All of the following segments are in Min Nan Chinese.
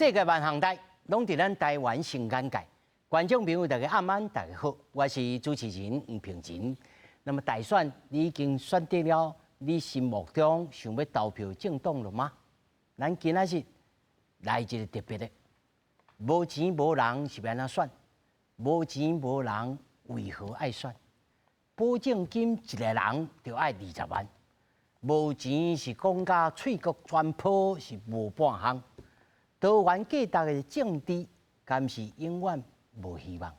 世界萬項代，攏佇咱台灣新眼界。觀眾朋友，大家暗安，大家好，我是主持人吳平仁。那麼大選，你已經選擇了你心目中想欲投票政黨了嗎？咱今仔日來一個特別的，無錢無人是欲按怎選？無錢無人為何愛選？保證金一個人就愛20萬，無錢是講甲喙角全破是無半項。多元價值的政治，敢是永遠無希望？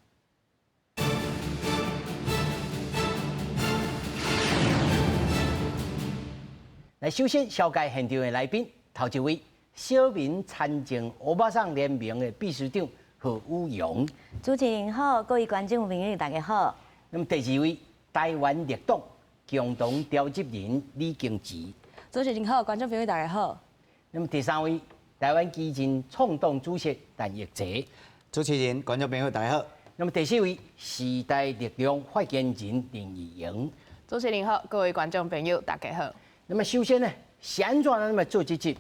來，首先紹介現場的來賓，頭一位，小民參政歐巴桑聯盟的秘書長何宇陽。主持人好，各位觀眾朋友大家好。那麼第二位，台灣綠黨共同召集人李菁琪。主持人好，觀眾朋友大家好。那麼第三位，台灣基進創黨主席陳奕齊。主持人、觀眾朋友大家好。那麼第四位，時代力量發言人林怡瑩。主持人好，各位觀眾朋友大家好。那麼首先呢，是按怎咱來做這集？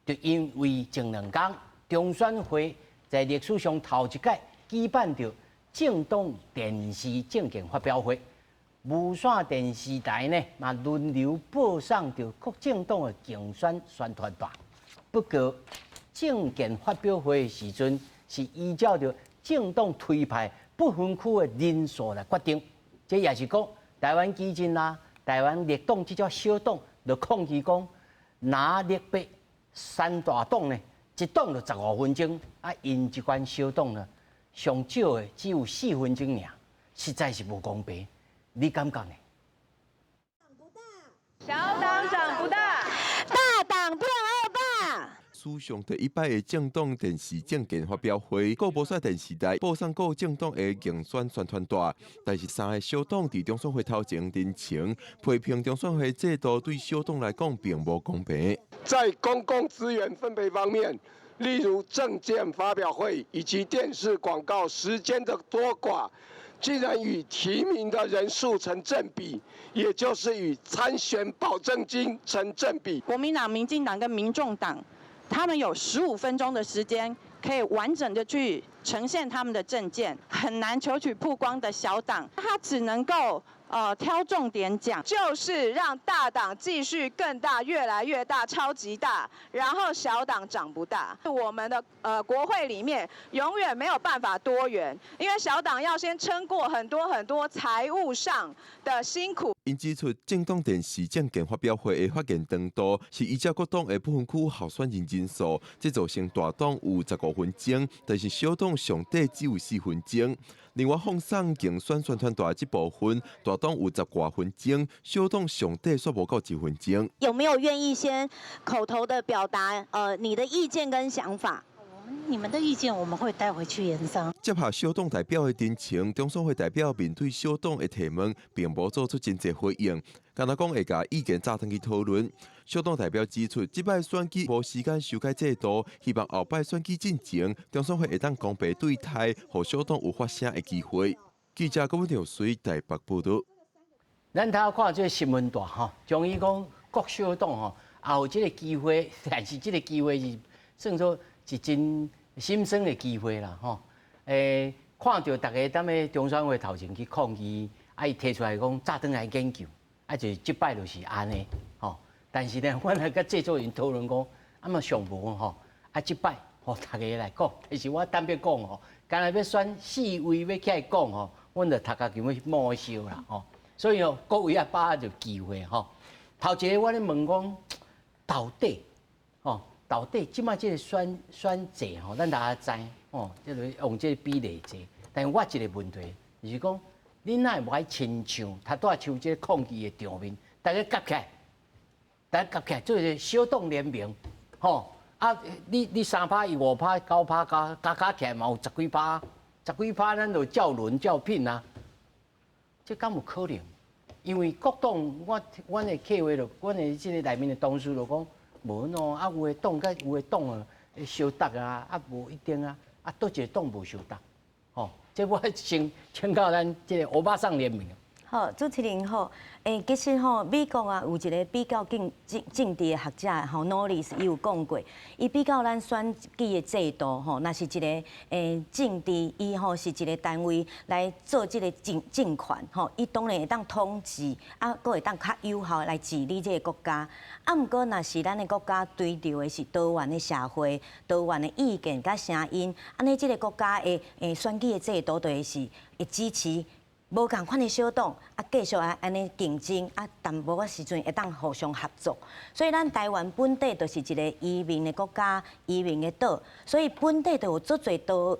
就因為前兩工中選會在歷史上頭一擺舉辦著政黨電視政見發表會，無線電視台呢嘛輪流播送著各政黨的競選宣傳帶。不過政見發表會的時陣是依照著政黨推派不分區的人數來決定，這也是講台灣基進啦、台灣綠黨這種小黨就抗議講，藍綠白三大黨呢，一黨就15分鐘，啊，𪜶這款小黨呢，上少的只有4分鐘爾，實在是無公平，你感覺呢？小黨長不大，大黨變惡霸。史上第一擺的政黨電視政見發表會，各無線電視台播送各政黨的競選宣傳帶，但是三個小黨佇中選會頭前陳情，批評中選會制度對小黨來講並無公平。在公共資源分配方面，例如政見發表會以及電視廣告時間的多寡，竟然與提名的人數成正比，也就是與參選保證金成正比。國民黨、民進黨跟民眾黨，他們有15分鐘的時間，可以完整的去呈現他們的政見，很難求取曝光的小黨，他只能夠挑重點講，就是讓大黨繼續更大，越來越大，超級大，然後小黨長不大。我們的國會裡面永遠沒有辦法多元，因為小黨要先撐過很多很多財務上的辛苦。𪜶指出，政黨電視政見發表會的發言長度是依照各黨的不分區候選人人數，這造成大黨有15分鐘，但是小黨上底只有四分鐘。另外，放送競選宣傳帶這部分，大黨有十外分鐘，小黨上底煞無夠一分鐘。有沒有願意先口頭的表達，你的意見跟想法？你們的意見我們會帶回去研商。接下小黨代表的陳情，中選會代表面對小黨的提問，並無做出真濟回應，干焦講會共意見載轉去討論。小黨代表指出，這擺選舉無時間修改制度，希望後擺選舉進前，中選會會當公平對待，予小黨有發聲的機會。記者郭文條水台北報道。咱頭看這個新聞帶吼，終於講各小黨吼，也有這個機會，但是這個機會是算做是真心酸的機會啦吼。看著逐家踮咧中選會頭前去抗議，啊，伊提出來講載轉來研究，啊，就是這擺就是按呢吼。但是呢，阮來佮製作人討論講，啊嘛上無吼，啊這擺予逐家來講，但是我坦白講吼，干焦欲選四位欲起來講吼，阮就頭殼想欲摸燒啦吼。所以哦，各位愛把握著機會吼。頭一個我咧問講，到底吼，到底這擺這個選制吼，咱大家知吼，這個用這個比例制。但是我一個問題就是講，恁哪會無愛親像頭拄仔像這個抗議的場面，逐家夾起來，逐家夾起來做一個小黨聯盟，吼啊！你3趴，伊5趴，9趴加加加起來嘛有十幾趴，十幾趴咱就照輪照聘啊，這敢有可能？因為各黨，阮的客戶就，阮的這個內面的同事就講，無喏，啊有的黨佮有的黨啊相搭啊，啊無一定啊，啊佗一個黨無相搭，吼，這我先請教咱這個歐巴桑聯盟。好，主持人好。其實吼，美國啊有一个比較政治的學者吼，諾里斯伊有講過，伊比較咱選舉的制度吼，若是一个政治，伊吼是一个單位來做這个政權吼，伊當然會當統治，啊，閣會當較有效來治理這个國家。啊，毋過若是咱的國家追求的是多元的社會、多元的意見佮聲音，按呢這个國家的選舉的制度就會是會支持無仝款的小黨，啊，繼續啊按呢競爭，啊，淡薄仔時陣會當互相合作。所以咱台灣本底就是一个移民的國家，移民的島，所以本底就有足濟多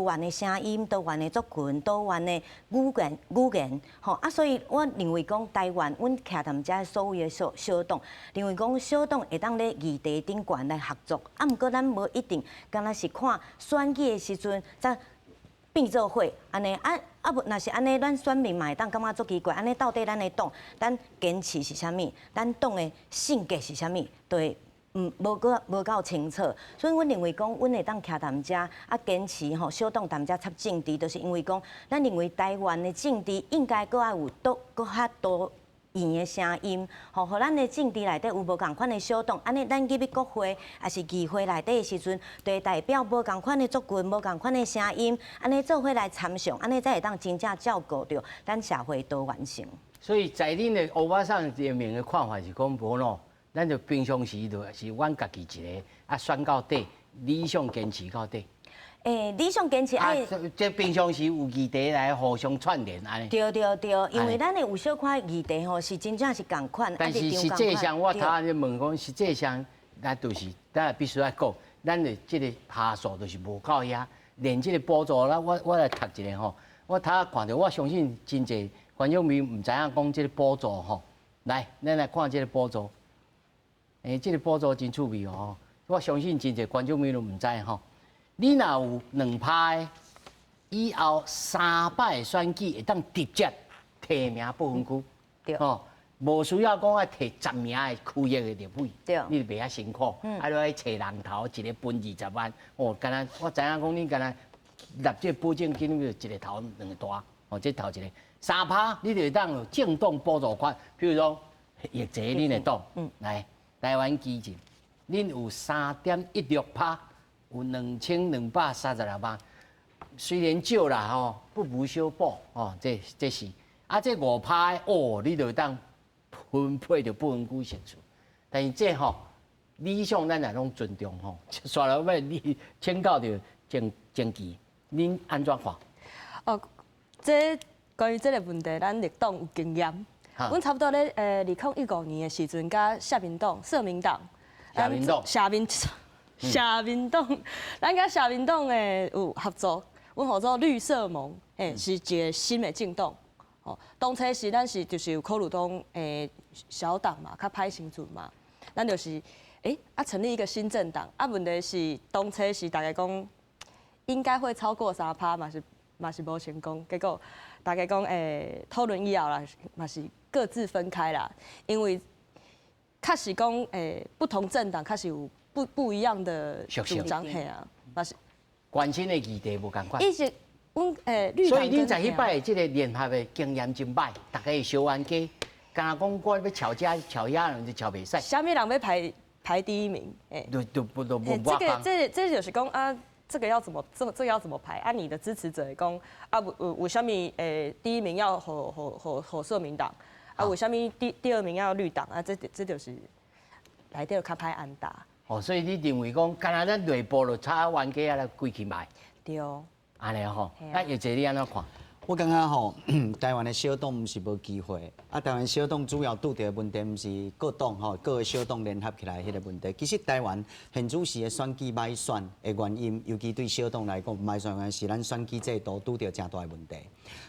元的聲音、多元的族群、多元的語言，吼啊，所以我認為講台灣，阮徛佇遮所有的小黨，認為講小黨會當咧議題頂懸來合作，啊，毋過咱無一定，敢若是看選舉的時陣才變做伙，按呢啊啊無，若是按呢，咱選民嘛會當感覺足奇怪，按呢到底咱的黨，咱堅持是啥物？咱黨的性格是啥物？對，無夠清楚，所以阮認為講，阮會當徛佇遮啊，堅持吼小黨佇遮插政治，就是因為講，咱認為台灣的政治應該閣愛有多閣較多元的聲音，吼，予咱的政治內底有無仝款的小黨，按呢咱入去國會，抑是議會內底的時陣，就會代表無仝款的族群、無仝款的聲音，按呢做伙來參詳，按呢才會當真正照顧著咱社會多元性。所以在恁的歐巴桑聯盟的看法是講無喏，咱就平常時就是阮家己一个啊，選到底，理想堅持到底。理想堅持愛。這平常時有議題來互相串聯按呢。對對對，因為咱的有小可議題吼是真正是仝款。但是實際上，我頭仔問講，實際上咱就是咱必須愛講，咱的這个趴數就是無夠遐，連這个補助啦，我來讀一下吼，我頭仔看著，我相信真濟觀眾朋友毋知影講這个補助吼，來，咱來看這个補助。這个補助真趣味哦！我相信真濟觀眾朋友毋知吼。你若有2趴的，以後三擺選舉會當直接提名不分區，吼，無需要講愛提10名的區域的立委，你就袂遐辛苦，啊，你愛揣人頭，一个分20萬，哦，敢若我知影講你敢若納這個保證金，就一个頭兩个大，哦，這頭一个3趴，你就會當有政黨補助款，譬如講，葉澤恁的黨，來。台灣基進，恁有3.16趴，有2236萬，雖然少啦吼，不無小補哦。這是啊，這5趴哦，你就當分配著不分區席次。但是這吼理想，咱也攏尊重吼。煞落尾你請教著鄭鄭琪，恁按怎看？哦，這關於這个問題，咱綠黨有經驗。阮差不多咧，2015年的時陣，佮社民黨、社民黨、社民黨、社民黨，咱佮社民黨的有合作，阮號做綠色盟，是一个新的政黨。吼，當初時咱是就是有考慮講，小黨嘛，較歹生存嘛，咱就是啊，成立一個新政黨。啊，問題是當初是大家講應該會超過3趴，嘛是無成功。結果大家講，討論以後啦，嘛是各自分開啦，因為確實講，不同政黨確實有不一樣的主張，嘿啊，嘛是關心的議題無仝款。伊是阮綠所以恁在彼擺這个聯合的經驗真歹，大家會相冤家，敢若講我欲撨遮撨遐，就撨袂使。啥物人欲排第一名？就不都無這个這就是講啊，這個要怎麼這個要怎麼排？啊，你的支持者講啊，為啥物第一名要予社民黨？啊，為啥物第二名要綠黨？啊，這就是內底較歹按打。哦，所以你認為講，敢若咱內部就吵冤家啊，來規氣賣？對。按呢吼，啊，葉姐你按怎看？我感覺吼，台灣的小黨毋是無機會，啊，台灣小黨主要拄著的問題毋是各黨吼，各个小黨聯合起來彼个問題。其實台灣現主時的選舉歹選的原因，尤其對小黨來講歹選原因是咱選舉制度拄著誠大的問題。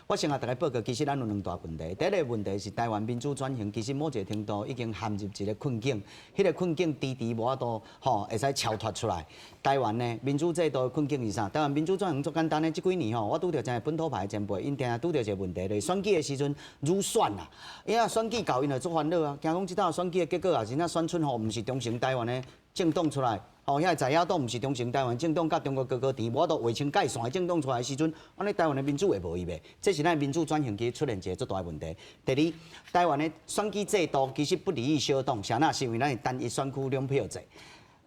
我先共大家報告，其實咱有兩大問題。第一个問題是台灣民主轉型，其實某一个程度已經陷入一个困境，彼个困境遲遲無法度吼會使超脫出來。台灣呢民主制度的困境是啥？台灣民主轉型足簡單的，這幾年吼，我拄著誠濟本土派的前輩，𪜶定定拄著一个問題，就是選舉的時陣愈選啦，因為選舉到𪜶就足煩惱啊，驚講這擺選舉的結果啊，真正選出吼，毋是忠誠台灣的政黨出來，吼，遐个在野党毋是忠诚台湾政党，佮中国高高甜，无法度划清界线的政党出来的时阵，按呢台湾的民主会无去袂？这是咱民主转型期出现一个足大的问题。第二，台湾的选举制度其实不利于小党，啥那是因为咱是单一选区两票制，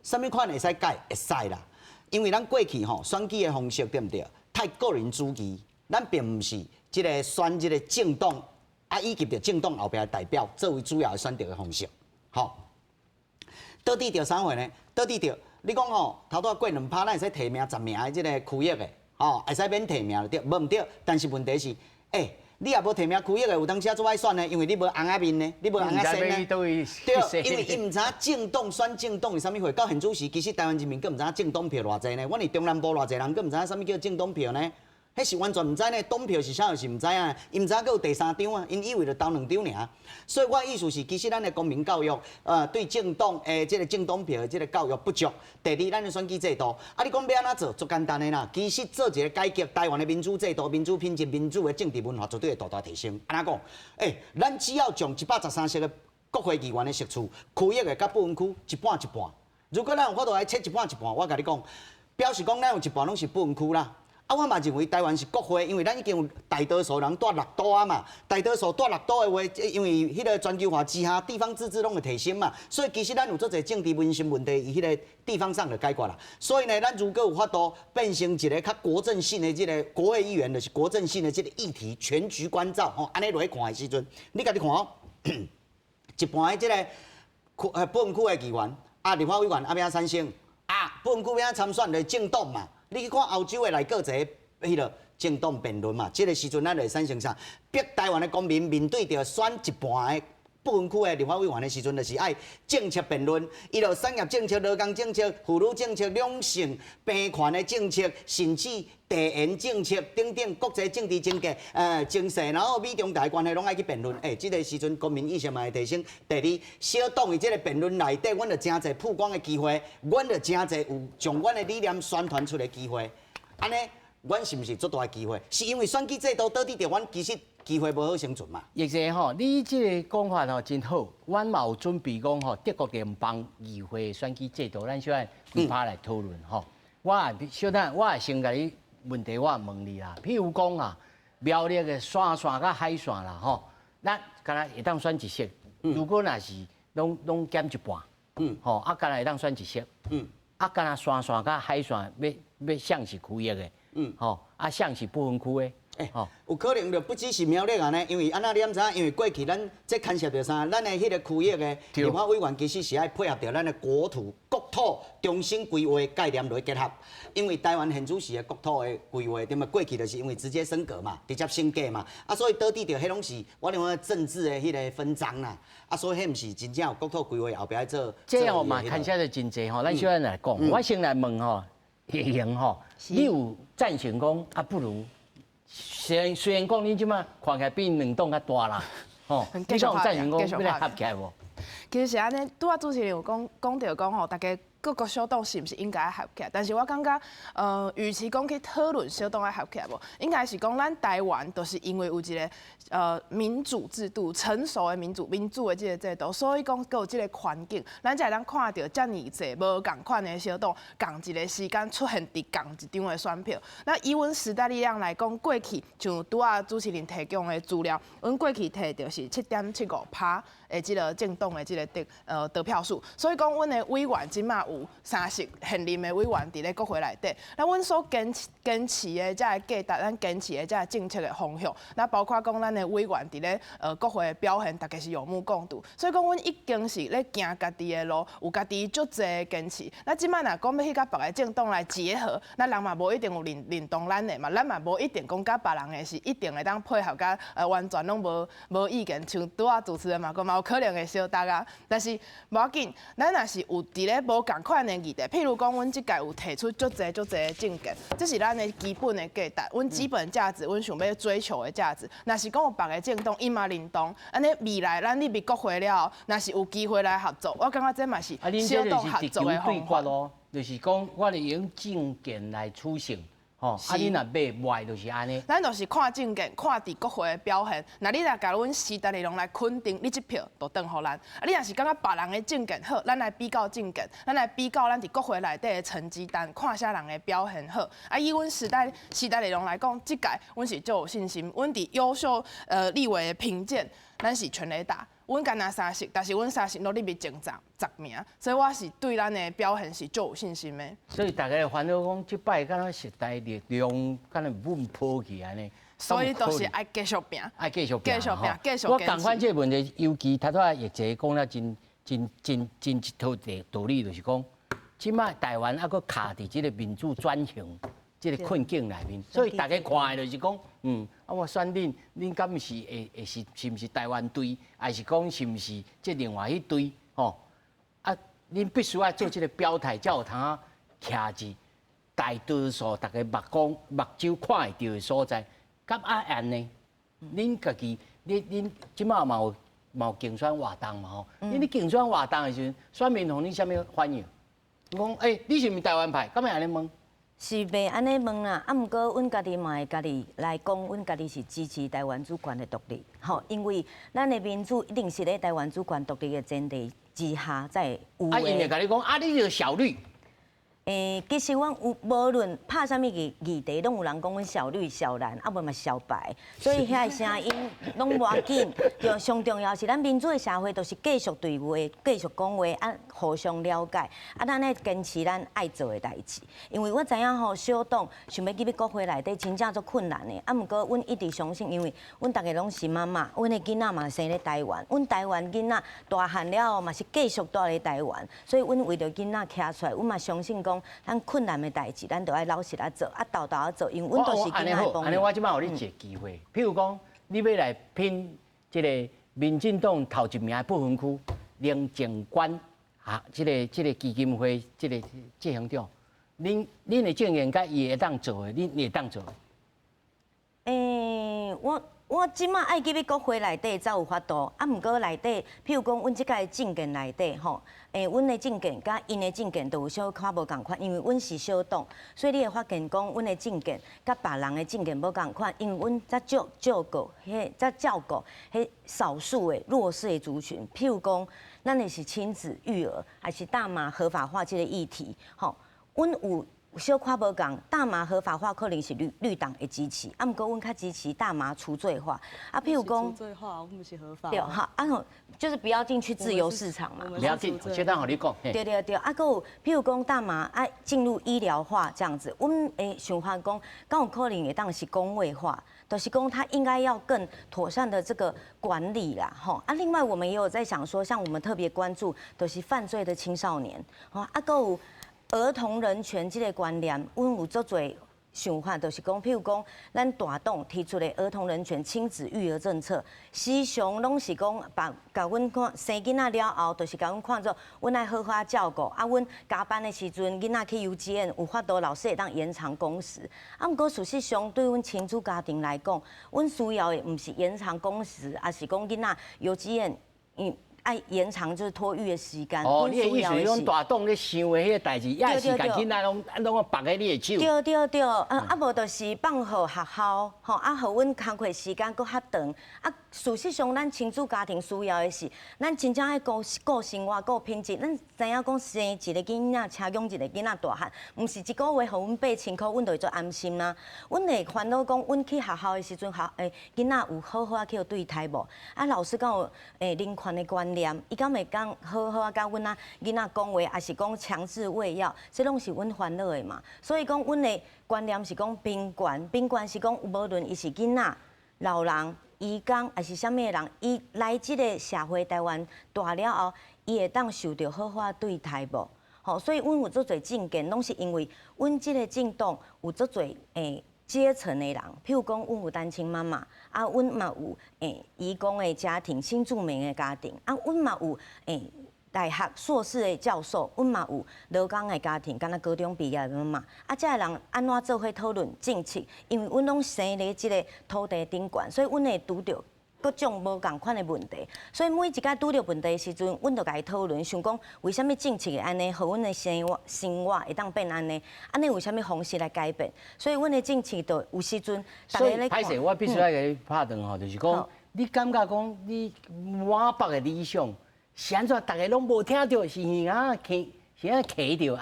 啥物款会使改？会使啦，因为咱过去吼选举的方式对毋对？太个人主义，咱并毋是這个选這个政党啊，以及著政党後壁的代表作為主要的選擇的方式，吼。倒佇著啥貨呢？倒佇著你講吼，頭拄仔過兩趴，咱會使提名10名的這个區域的，吼，會使免提名就對，無毋對。但是問題是，欸，你也無提名區域的，有當時足歹選呢，因為你無尪仔面呢，你無尪仔身呢。對，因為伊毋知影政黨選政黨是啥物貨。到現此時，其實台灣人民閣毋知影政黨票偌濟呢。阮佇中南部偌濟人閣毋知影啥物叫政黨票呢？彼是完全毋知呢，黨票是啥是毋知影，𪜶毋知影閣有第三張啊，𪜶以為就投兩張爾。所以我的意思是，其實咱的公民教育，對政黨的這个政黨票的這个教育不足。第二，咱的選舉制度，啊，你講欲按怎做？足簡單的啦。其實做一个改革，台灣的民主制度、民主品質、民主的政治文化，絕對會大大提升。按怎講？欸，咱只要將113席的國會議員的席次，區域的佮不分區一半一半。如果咱有法度來切一半一半，我共你講，表示講咱有一半攏是不分區啦。啊，我嘛認為台灣是國會，因為咱已經有大多數人蹛六都啊嘛，大多數蹛六都的話，因為彼个全球化之下，地方自治攏會提升嘛，所以其實咱有足濟政治民生問題，佇彼个地方上就解決啦。所以呢，咱如果有法度變成一个較國政性的這个國會議員，就是國政性的這个議題全局觀照，吼，按呢落去看的時陣，你家己看哦，一半的這个區不分區的議員，啊，立法委員啊，欲按怎產生？啊，不分區欲按怎參選，就是政黨嘛。你去看歐洲的內閣一个彼个政黨辯論嘛，這个時陣咱就會產生啥？逼台灣的公民面對著選一半的不分區的立法委員的時陣，就是愛政策辯論，伊就產業政策、勞工政策、婦女政策、兩性平權的政策，甚至地緣政策等等國際政治經濟、情勢，然後美中台關係攏愛去辯論。欸，這个時陣國民意識嘛會提升。第二，小黨佇這个辯論內底，阮就誠濟曝光的機會，阮就誠濟有將阮的理念宣傳出的機會。按呢，阮是毋是足大的機會？是因為選舉制度導致著阮其實機會無好生存嘛？亦是吼，你這个講法吼真好，阮嘛有準備講吼，德國聯邦議會選舉制度，咱小愛規趴來討論吼。我也小等，我也先共你問題，我問你啦。譬如講啊，苗栗的山線佮海線啦吼，咱敢若會當選一席。如果若是攏攏減一半，吼啊，敢若會當選一席。啊，敢若山線佮海線欲欲誰是區域的，吼啊，誰是不分區的。欸，有可能就不只是苗栗按呢，因為按怎你毋知影？因為過去咱這牽涉著啥？咱的彼个區域的立法委員其實是愛配合著咱的國土、國土重新規劃概念來結合。因為台灣現此時的國土的規劃，對嘛？過去就是因為直接升格嘛，直接升格嘛，啊，所以導致著彼攏是我認為政治的彼个分贓啦，啊，所以彼毋是真正有國土規劃後壁做。這樣嘛，牽涉著真濟吼，咱小等來講，我先來問吼，葉瑩吼，你有贊成講啊？不如？雖然雖然講恁這馬看起來比兩黨較大啦，吼，你講有贊成講欲來合起來無？其實是按呢，拄仔主持人有講講著講吼，大家各個小黨是毋是應該合起來？但是我感覺，與其講去討論小黨愛合起來無，應該是講咱台灣就是因為有一个民主制度，成熟的民主民主的這个制度，所以講閣有這个環境，咱才會當看著遮爾濟無仝款的小黨，仝一个時間出現佇仝一張的選票。那以阮時代力量來講，過去像拄仔主持人提供的資料，阮過去提著是7.75趴的這个政黨的這个得票數，所以講阮的委員這馬有三席現任的委員佇咧國會內底。那阮所堅持堅持的這个價值，咱堅持的這个政策的方向，那包括講咱的委員佇咧國會的表現，大家是有目共睹。所以講，阮已經是咧行家己的路，有家己足濟的堅持。那這馬若講欲去佮別个政黨來結合，那人嘛無一定有認認同咱的嘛，咱嘛無一定講佮別人的是一定會當配合佮完全攏無無意見。像拄仔主持人嘛講嘛，有可能會相衝啊。但是無要緊，咱若是有佇咧無仝款的議題，譬如講，阮這屆有提出足濟足濟的政見，這是咱的基本的價值，阮基本價值，阮想欲追求的價值。若是講有別个政黨伊嘛認同，按呢未來咱入去國會了後，若是有機會來合作，我感覺這嘛是小黨合作的方法。就是講，我會用政見來取勝，吼，啊，你若買賣就是按呢。咱就是看政見，看佇國會的表現。若你若共阮時代力量來肯定，你這票就轉予咱。啊，你若是感覺別人的政見好，咱來比較政見，咱來比較咱佇國會內底的成績單，看啥人的表現好。啊，以阮時代力量來講，這屆阮是足有信心，阮佇優秀立委的評鑑，咱是全壘打。阮干焦三席，但是阮三席攏入去前10名，所以我是對咱的表現是足有信心的。所以大家煩惱講，這擺敢若時代力量，敢若穩破去按呢。所以就是愛繼續拚，愛繼續拚，繼續拚，繼續。我仝款這個問題，尤其頭拄仔葉姐講了真真真真一套道理，就是講，這擺台灣猶閣卡佇這個民主轉型這個困境內面，所以大家看的就是講，啊，我選恁，恁敢是會會是是毋是台灣隊，還是講是毋是這另外彼隊？吼，啊，恁必須愛做這個表態，才有通徛佇大多數大家目光目睭看會著的所在。敢愛按呢？恁家己，恁恁這擺嘛有競選活動嘛吼？恁咧競選活動的時陣，選民予恁啥物反應？講，欸，你是毋是台灣派？敢會按呢問？是袂按呢問啦，啊，毋過阮家己嘛會家己來講，阮家己是支持台灣主權的獨立，吼，因為咱的民主一定是咧台灣主權獨立的前提之下才會有。啊，𪜶會共你講，啊，你就小綠。其實阮有無論拍啥物議題，攏有人講阮小綠、小藍，啊無嘛小白，所以遐个聲音攏無要緊。對，上重要是咱民主的社會，就是繼續對話、繼續講話，啊，互相了解，啊，咱愛堅持咱愛做的代誌。因為我知影吼，小黨想欲入去國會內底，真正足困難的。啊，毋過阮一直相信，因為阮逐个攏是媽媽，阮的囡仔嘛生咧台灣，阮台灣囡仔大漢了後嘛是繼續蹛咧台灣，所以阮為著囡仔徛出來，阮嘛相信講，咱困難的代誌，咱都愛老實仔做，啊，沓沓仔做，因為阮都是囡仔的榜樣。按呢，我這擺予你一個機會，譬如講，你欲來拼這個民進黨頭一名的不分區林靜官啊，這個基金會這個執行長，恁的證件佮伊會當做的，恁會當做？我這擺愛入去國會內底才有法度，啊，毋過內底，譬如講，阮這屆政見內底吼，阮的政見佮𪜶的政見都有小可無仝款，因為阮是小黨，所以你會發現講，阮的政見佮別人的政見無仝款，因為阮才照顧，彼才照顧彼少數的弱勢的族群，譬如講，咱的是親子育兒，還是大麻合法化這個議題，吼，阮有小可無仝，大麻合法化可能是綠黨會支持，啊，毋過阮較支持大麻除罪化。啊，譬如講，除罪化，我們是合法。對，好，啊，就是不要進去自由市場嘛。不要緊，先等予你講。對對對，啊，閣有譬如講大麻愛進入醫療化這樣子，阮的想法講，敢有可能會當是公衛化，就是講他應該要更妥善的這個管理啦，吼。啊，另外我們也有在想說，像我們特別關注，就是犯罪的青少年，吼，啊，閣有兒童人權這個觀念，阮有足濟想法，就是講，譬如講，咱大黨提出的兒童人權、親子育兒政策，時常攏是講，把共阮看生囡仔了後，就是共阮看做，阮愛好好照顧。啊，阮加班的時陣，囡仔去幼稚園有法度，老師會當延長工時。啊，毋過事實上，對阮親子家庭來講，阮需要的毋是延長工時，抑是講囡仔幼稚園，愛延長就是托育的時間。哦，你的意思是講大黨咧想的彼個代誌，也是共囡仔攏攏綁佇你的手。對對對，啊無就是放予學校，吼，啊，予阮工課時間閣較長。啊，事實上，咱親子家庭需要的是，咱真正愛顧顧生活、顧品質。咱知影講生一個囡仔，車養一個囡仔大漢，毋是一個月予阮8000箍，阮就會足安心啦。阮會煩惱講，阮去學校的時陣，囡仔有好好仔去予對待無？啊，老師敢有人權的觀念？伊敢會講好好仔佮阮仔囡仔講話，抑是講強制餵藥，這攏是阮煩惱的嘛。所以講，阮的觀念是講平權，平權是講無論伊是囡仔、老人、移工，抑是啥物的人，伊來這個社會台灣大了後，伊會當受著好好仔對待無？吼，所以阮有足濟政見，攏是因為阮這個政黨有足濟階層的人，譬如講，阮有單親媽媽，啊，阮嘛有移工的家庭、新住民的家庭，啊，阮嘛有大學碩士的教授，阮嘛有勞工的家庭，敢若高中畢業的媽媽，啊，這个人按怎做伙討論政策？因為阮攏生佇這個土地頂懸，所以阮會拄著各各種無仝款的問題，所以每一擺拄著問題的時陣，阮就共伊討論，想講為啥物政策會按呢，予阮的生活會當變按呢？按呢為啥物方式來改變？所以阮的政策就有時陣，所以歹勢，我必須愛共你拍斷吼，就是講你感覺講你滿腹的理想，是按怎？逐家攏無聽著，是耳仔聽，是按徛著，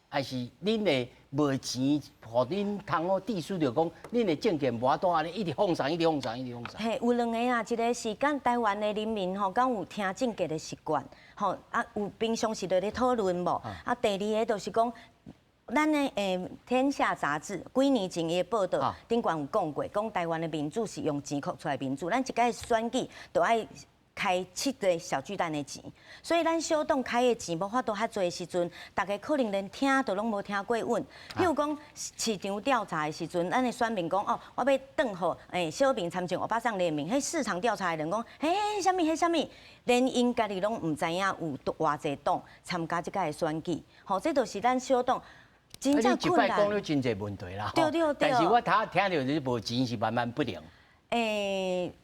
還是恁的無錢，予恁通好意思著講，恁的政見無法度按呢一直放送，一直放送，一直放送。嘿，有兩個啊，一個是講台灣的人民吼，敢有聽政見的習慣，吼啊有平常時就咧討論無？啊，第二个就是講，咱的《天下》雜誌幾年前伊的報道，頂懸有講過，講台灣的民主是用錢擴出來民主，咱一擺選舉都愛開七個小巨蛋的錢，所以咱小黨開的錢無法度較濟的時陣，逐家可能連聽都攏無聽過阮。譬如講市場調查的時陣，咱的選民講哦，我欲轉予小民參政歐巴桑聯盟，彼市場調查的人講，嘿，啥物彼啥物，連𪜶家己攏毋知影有偌濟黨參加這擺的選舉，吼，這就是咱小黨真正困難。講了真濟問題啦，對對對。但是我頭聽著就是無錢是萬萬不能。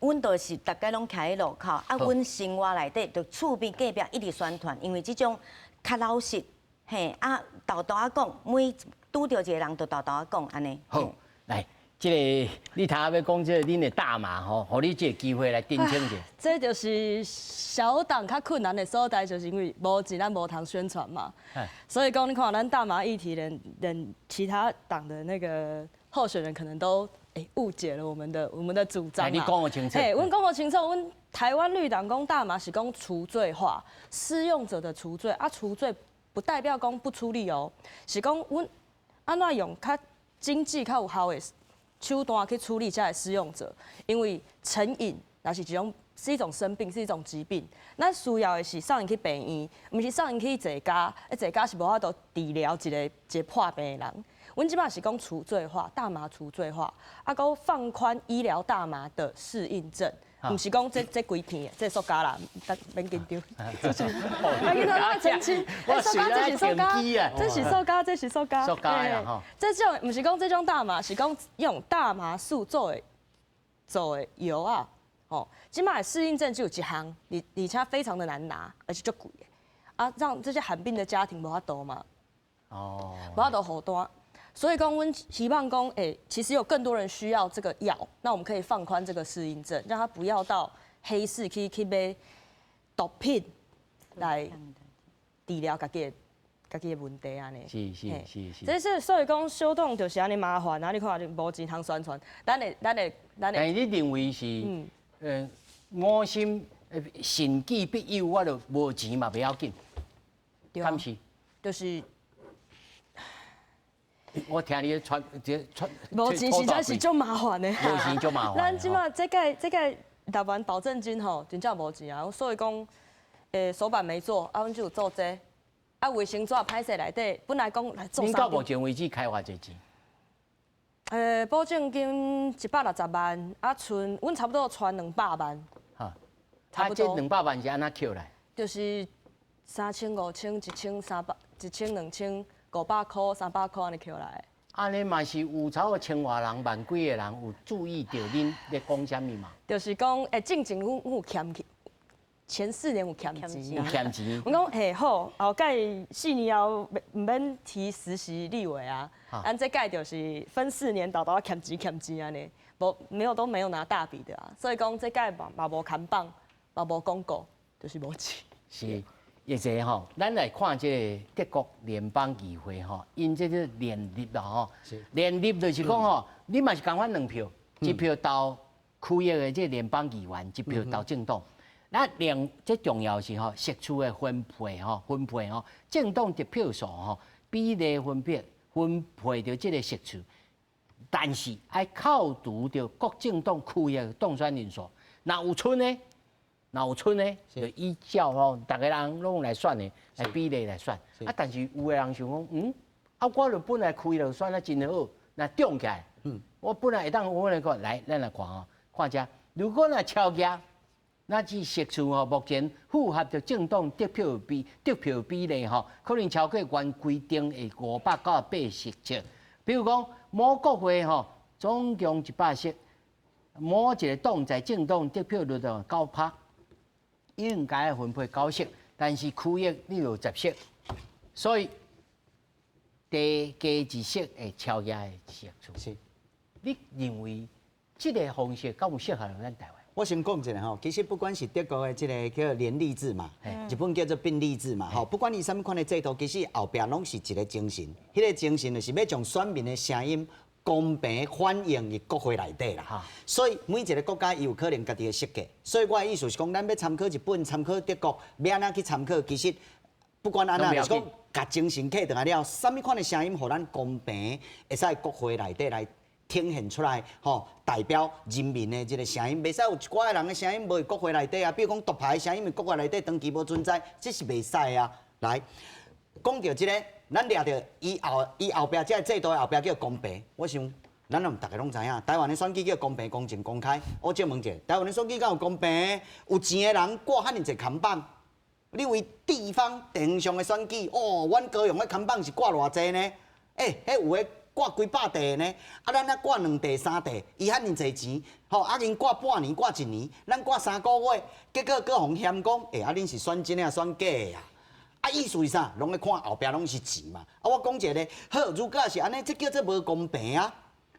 阮就是逐家攏徛佇路口，啊，阮生活內底就厝邊隔壁一直宣傳，因為這種較老實，嘿，啊，沓沓仔講，每拄著一個人就沓沓仔講，按呢。好，來，這個你頭仔欲講這個恁的大麻吼，予你這個機會來澄清者。這就是小黨較困難的所在，就是因為無錢，咱無通宣傳嘛。所以講，你看咱大麻議題，連其他黨的那個候選人可能都誤解了我們的主張。你講予清楚。嘿，阮講予清楚，阮台灣綠黨講大麻是講除罪化，施用者的除罪啊，除罪不代表講不處理哦，是講阮按怎用較經濟較有效的手段去處理這的使用者，因為成癮那是一種是一種生病，是一種疾病。咱需要的是送𪜶去病院，毋是送𪜶去坐監。坐監是無法度治療一個破病的人。阮這擺是講除罪化，大麻除罪化，啊，閣放寬醫療大麻的適應症，毋是講這規片的，這塑膠啦，免緊張。啊，緊張，我澄清，塑膠這是塑膠，這是塑膠，這是塑膠。塑膠呀，吼。這種毋是講這種大麻，是講用大麻素做的藥啊，吼。這擺適應症只有一項，而且非常的難拿，而且足貴的，啊，讓這些罕病的家庭無法度嘛，哦，無法度負擔。所以講，阮希望講，其實有更多人需要這個藥，那我們可以放寬這個適應症，讓他不要到黑市去買毒品來治療家己的問題按呢。這是所以講小黨就是按呢麻煩啊！你看你無錢通宣傳，咱的。但是你認為是，我心信己必有，我就無錢嘛袂要緊，敢是？就是。我聽你傳這傳，無錢實在是足麻煩的。無錢足麻煩。咱這擺這屆台灣保證金吼，真正無錢啊，所以講，手板沒做，啊，阮就有做這個，啊，衛生紙歹勢內底，本來講來做。恁到目前為止開偌濟錢？保證金160萬，啊，賰，阮差不多賰200萬。哈，啊，這200萬是按怎抾來？就是3000、5000、1000、300、1000、2000。500箍、300箍按呢抾來。按呢嘛是有超過千外人、萬幾個人有注意著恁咧講啥物嘛？就是講，進前阮有欠去，前4年有欠錢。有欠錢。阮講嘿好，後蓋4年後毋免提實習立委啊。咱這屆就是分四年，沓沓欠錢欠錢按呢，無沒有都沒有拿大筆的啊。所以講這屆嘛無看板，嘛無廣告，就是無錢。是。亦者吼，咱來看這个德國聯邦議會吼，𪜶這個連立啦吼，連立就是講吼，你嘛是仝款兩票，一票投區域的這個聯邦議員，一票投政黨。那另這重要是吼，席次的分配吼，分配吼，政黨得票數吼，比例分配著這个席次，但是愛扣除著各政黨區域當選人數，若有賰呢？若有賰呢，就依照吼，逐个人攏來選的，來比例來選。啊，但是有的人想講，啊，我就本來區就選得真好，若中起來，我本來會當我來講，來，咱來看吼，看這，如果若超額，那這席次吼，目前符合著政黨得票比例吼，可能超過原規定的598席次。比如講，某國會吼，總共100席，某一个黨在政黨得票率到9%，應該分配九席，但是區域你有10席，所以第加一席會超額的席數。你認為這個方式敢有適合咱台灣？我先講一下吼，其實不管是德國的這个叫聯立制嘛，日本叫做並立制嘛，吼，不管伊啥物款的制度，其實後壁攏是一个精神，彼个精神就是欲將選民的聲音公平反映佇國會內底啦。所以每一个國家伊有可能家己的設計。所以我的意思是講，咱欲參考日本、參考德國，欲按怎去參考？其實不管按怎，就是講共精神揢轉來了，啥物款的聲音，予咱公平會使國會內底來呈現出來，吼，代表人民的這个聲音，袂使有一寡人的聲音無佇國會內底啊。比如講獨派的聲音佇國會內底長期無存在，這是袂使的啊。來，講著這个，咱掠著伊後壁這个制度的後壁叫公平，我想咱攏逐个攏知影，台灣的選舉叫公平、公正、公開。我借問一下，台灣的選舉敢有公平？有錢的人掛遐爾濟看板，你為地方地方上的選舉，哦，阮高雄的看板是掛偌濟呢？欸，彼有的掛幾百塊呢，啊，咱啊掛兩塊三塊，伊遐爾濟錢，吼，啊，𪜶掛半年掛一年，咱掛3個月，結果閣予人嫌講，欸，啊，恁是選真的抑選假的啊？啊，意思是啥？攏咧看後壁攏是錢嘛。啊，我講一个，好，如果是按呢，這叫做無公平啊！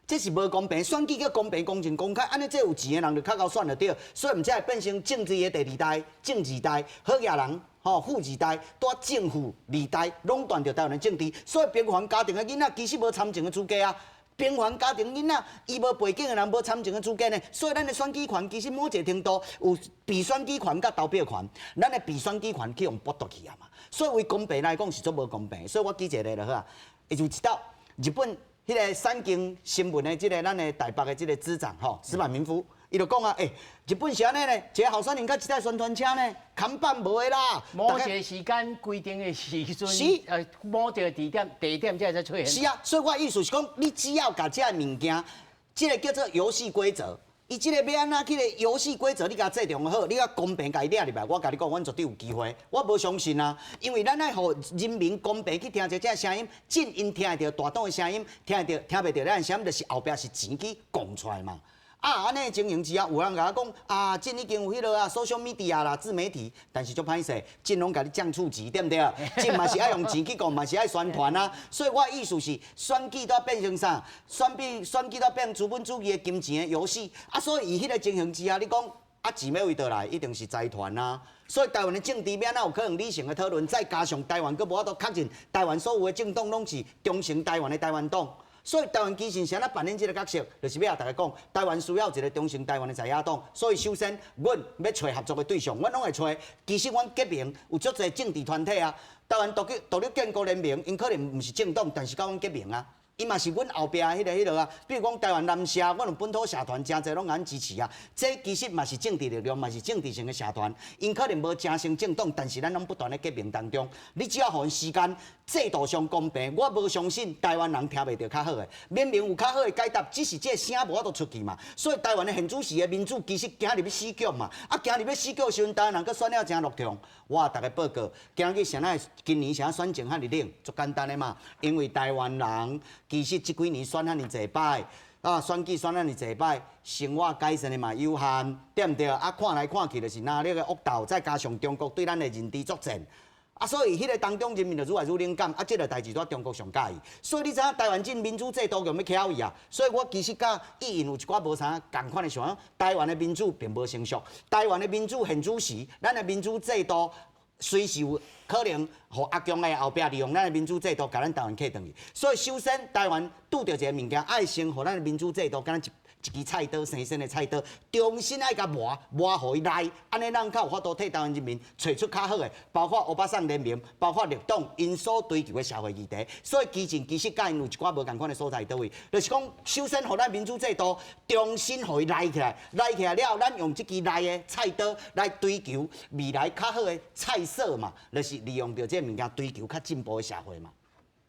這是無公平，選舉叫公平、公正、公開，按呢這有錢的人就較𠢕選就對，所以毋才會變成政治的第二代、政治代好額人。吼，富二代、帶正富二代壟斷著台灣的政治，所以平凡家庭的囡仔其實無參政的資格啊。平凡家庭囡仔，伊無背景的人無參政的資格呢，所以咱的選舉權其實某一個程度有被選舉權佮投票權，咱的被選舉權去予剝奪去啊嘛。所以為公平來講是足無公平。所以我舉一個例就好啊，伊就一道日本彼个產經新聞的這个咱的台北的這个支長吼，矢板明夫。伊就講啊，欸，日本是按呢呢，一个候選人佮一台宣傳車呢，看板無的啦。某一个時間規定的時陣，某一个地點，地點才會使出現。是啊，所以我的意思是講，你只要共這个物件，這个叫做遊戲規則，伊這个欲按怎彼个遊戲規則，你共制定好，你共公平共伊掠入來，我共你講，阮絕對有機會。我無相信啊，因為咱愛予人民公平去聽著這个聲音，盡𪜶聽會著大黨的聲音，聽會著聽袂著咱的聲音，就是後壁是錢去講出來嘛。啊，按呢情形之下，有人共我講啊，這已經有彼落啊，social media 啦，自媒體，但是足歹勢，這攏共你降厝錢，對毋對？這嘛是愛用錢去講，嘛是愛宣傳啊。所以我的意思是，選舉都變成啥？選舉都變資本主義的金錢的遊戲。啊，所以伊彼个情形之下，你講啊，錢欲佗位來，一定是財團啊。所以台灣的政治欲按怎有可能理性的討論？再加上台灣閣無法度確認，台灣所有的政黨攏是忠誠台灣的台灣黨。所以台灣其實是按怎扮演這个角色，就是欲共大家講，台灣需要一个忠誠台灣的在野黨。所以首先，阮欲揣合作的對象，阮攏會揣。其實阮結盟有足濟政治團體啊，台灣獨立建國聯盟，𪜶可能毋是政黨，但是佮阮結盟啊。伊嘛是阮後壁彼个啊，比如講台灣南社，阮有本土社團，誠濟攏共阮支持啊。這其實嘛是政治力量，嘛是政治性的社團。𪜶可能無成成政黨，但是咱攏不斷咧結盟當中。你只要予𪜶時間，制度上公平，我無相信台灣人聽袂著較好的。明明有較好的解答，只是這个聲無法度出去嘛。所以台灣的現主時的民主其實行入欲死局嘛。啊，行入欲死局的時陣，台灣人閣選了誠落痛。我逐家報告，今日啥會今年啥選情遐爾冷，足簡單的嘛。因為台灣人其實這幾年選遐爾濟擺，啊，選舉選遐爾濟擺，生活改善的嘛有限，對毋對？啊，看來看去就是藍綠的惡鬥，再加上中國對咱的認知作戰，啊，所以彼个當中人民就愈來愈冷感，啊，這个代誌在中國上佮意。所以你知影台灣這民主制度用欲徛位啊？所以我其實佮伊𪜶有一寡無啥仝款的想法，台灣的民主並無成熟，台灣的民主現主時，咱的民主制度隨時有可能予阿共的後壁利用咱的民主制度，共咱台灣揢轉去。所以首先，台灣拄著一个物件，愛先予咱的民主制度，敢若一支菜刀，生鮮的菜刀，重新愛共磨磨予伊利，按呢咱較有法度替台灣人民揣出較好的，包括歐巴桑聯盟，包括綠黨𪜶所追求的社會議題。所以基進其實佮𪜶有一寡無仝款的所在佗位，就是講首先予咱民主制度重新予伊利起來，利起來了，咱用這支利的菜刀來追求未來較好的菜色嘛，就是利用著這个物件追求較進步的社會嘛。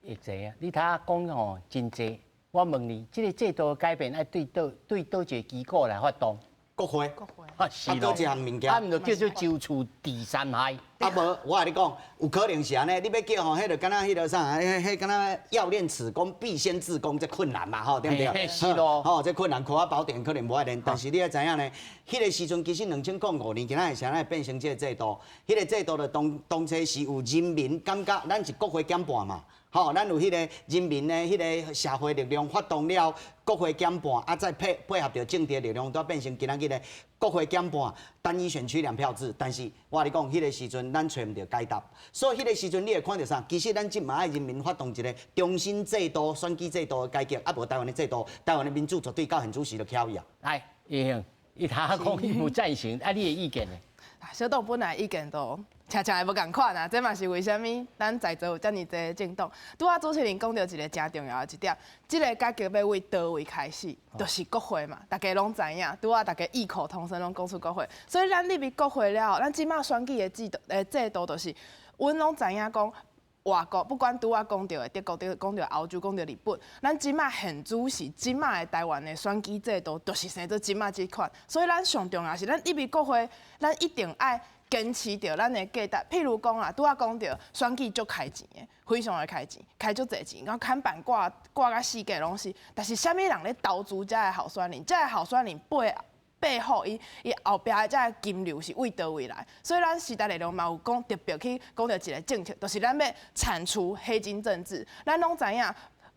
會濟啊！你頭仔講吼真濟。我問你，這个制度改變愛對佗一个機構來發動？國會。國會。啊，是咯。閣一項物件。啊，毋就叫做周處治三害。啊無，我共你講，有可能是按呢，你欲叫吼，彼就敢若彼个啥，彼彼敢若要練此功，必先自宮，這困難嘛，吼，對毋對？是咯。吼，這困難，葵花寶典可能無愛練，但是你愛知影呢，彼个時陣其實2005年，今仔會啥會變成這个制度？彼个制度就當當初是有人民感覺，咱是國會減半嘛。吼，咱有彼個人民的彼个社會力量發動了，國會減半，啊，再配合著政治力量，都變成今仔日的國會減半，單一選區兩票制。但是我共你講，彼个時陣咱揣毋著解答，所以彼個時陣你會看著啥？其實咱這嘛愛人民發動一個重新制度、選舉制度的改革，啊，無台灣的制度，台灣的民主絕對到現此時就翹去啊。來，葉兄，伊頭仔講伊無贊成，啊，你的意見呢？小黨本來意見都恰恰會無仝款啊，這嘛是為啥物咱在座有遮爾濟政黨。拄仔主持人講著一個誠重要的一點，這个改革欲為佗位開始，就是國會嘛，大家攏知影，拄仔大家異口同聲攏講出國會，所以咱入去國會了後，咱這馬選舉的制度，制度就是，阮攏知影講。外國不管拄仔講著的德國、講著歐洲、講著日本，咱這馬現主是這馬的台灣的選舉制度，就是生做這馬這款。所以咱上重要是，咱入去國會，咱一定愛堅持著咱的價值。譬如講啊，拄仔講著選舉足開錢的，非常的開錢，開足濟錢，然後看板掛掛甲四界攏是。但是啥物人咧投資遮的候選人？遮的候選人背後伊後壁的這个金流是為佗位來？所以咱時代力量嘛有講特別去講著一个政策，就是咱欲鏟除黑金政治。咱攏知影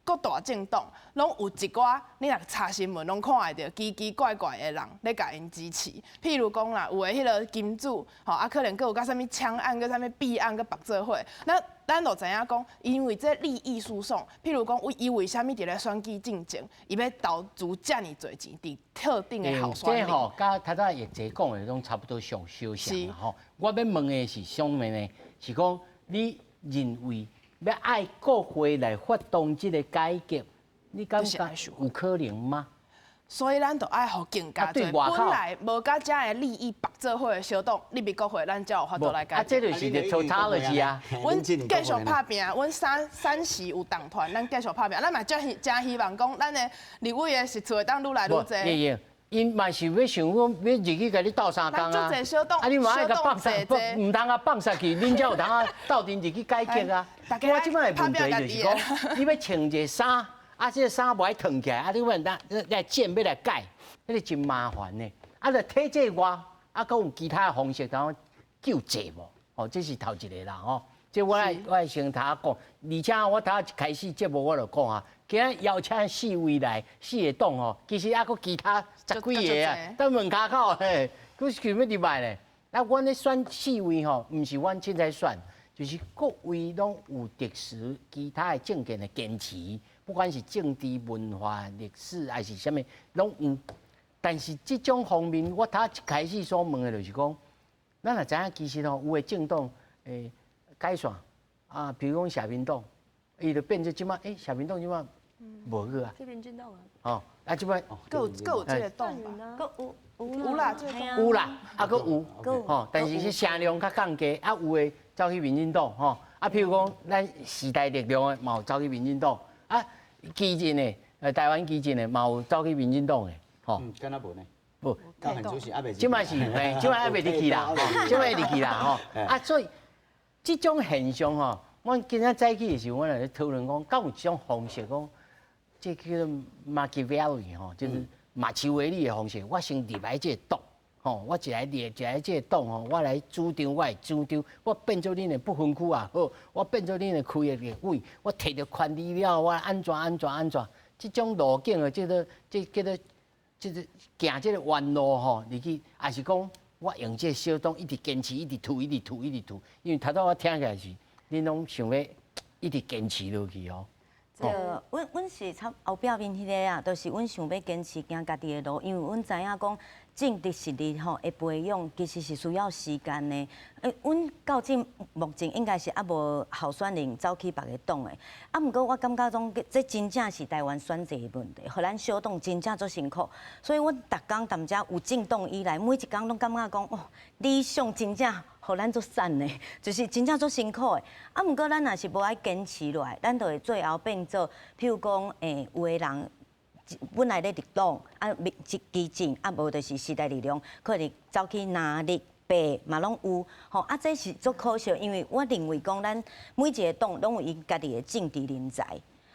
各大政黨攏有一寡，你若查新聞攏看會著奇奇怪怪的人咧共𪜶支持。譬如講啦，有的彼个金主，吼啊，可能閣有佮啥物槍案、閣啥物弊案、閣縛做伙。那咱就知影講，因為這利益輸送，譬如講，伊為啥物佇咧選舉進前，伊欲投資遮爾濟錢佇特定的候選人？這吼，佮頭拄仔葉姐講的攏差不多相相像啦吼。我欲問的是啥物呢？是講你認為欲愛國會來發動這個改革，你感覺有可能嗎？所以咱就愛予更加濟本來無佮遮个利益縛做伙的小黨入去國會，咱才有法度來改革。啊，這就是 totality 啊！阮繼續拍拚，阮三席有黨團，咱繼續拍拚，咱嘛真希誠希望講，咱的立委的席次會當愈來愈濟。𪜶嘛是欲想講欲入去共你鬥相共啊！啊，你嘛愛共放殺，毋通共放殺去，恁才有通啊鬥陣入去改革啊！我這擺的問題就是講，你欲穿一个衫。啊，這个衫無愛褪起來，啊，你欲當來剪欲來改，彼个真麻煩的。啊，著體制外，啊，閣有其他的方式通救濟無？哦，這是頭一个啦，吼。這我愛我愛先頭講，而且我頭一開始節目我就講啊，今仔邀請四位來，四個黨吼，其實猶閣其他十幾个啊，佇門跤口嘿，閣想欲入來咧。啊，阮咧選四位吼，毋是阮凊彩選，就是各位攏有特殊其他的政見的堅持。不管是政治文化、歷史，還是啥物，攏有。但是這種方面，我頭一開始所問的就是講，咱若知影其實吼，有的政黨解散啊，比如講社民黨，伊就變做這馬，社民黨這馬無去啊。是民進黨啊。哦，啊，這擺。閣有閣有這个黨吧？閣有有啦，有啦，啊，閣有，吼，但是是聲量較降低，啊，有的走去民進黨，吼，啊，譬如講咱時代力量的嘛有走去民進黨。啊，基進的，台灣基進的嘛有走去民進黨的，吼。嗯，敢若無呢？無，這擺是，嘿，這擺猶未入去啦，這擺入去啦，吼。啊，所以這種現象吼，阮今仔早起的時候，阮咧討論講，敢有這種方式講，這叫做馬基維利吼，就是馬其維利的方式，我先入來這個黨，吼，我一來入一來這個黨吼，我來主張我的主張，我變做恁的不分區也好，我變做恁的區的立委，我摕著權力了，我按怎按怎按怎，這種路徑的，這個這叫做這個行這個彎路吼，入去，抑是講我用這個小黨一直堅持，一直吐，一直吐，一直吐，因為頭拄我聽起來是，恁攏想欲一直堅持落去哦。這個，阮阮是插後壁面彼个啊，就是阮想欲堅持行家己的路，因為阮知影講政治實力吼的培養其實是需要時間的。阮到這目前應該是猶無候選人走去別个黨的。啊，毋過我感覺講，這真正是台灣選制的問題，予咱小黨真正足辛苦。所以阮逐工踮遮有政黨以來，每一工攏感覺講，哦，理想真正予咱足慘的，就是真正足辛苦的。啊，毋過咱若是無愛堅持落來，咱就會最後變做，譬如講，有的人本來咧綠黨，啊，基進，啊，無就是時代力量，可能走去藍綠白。白嘛攏有，吼啊，這是足可惜，因為我認為講咱每一個黨攏有𪜶家己的政治人才，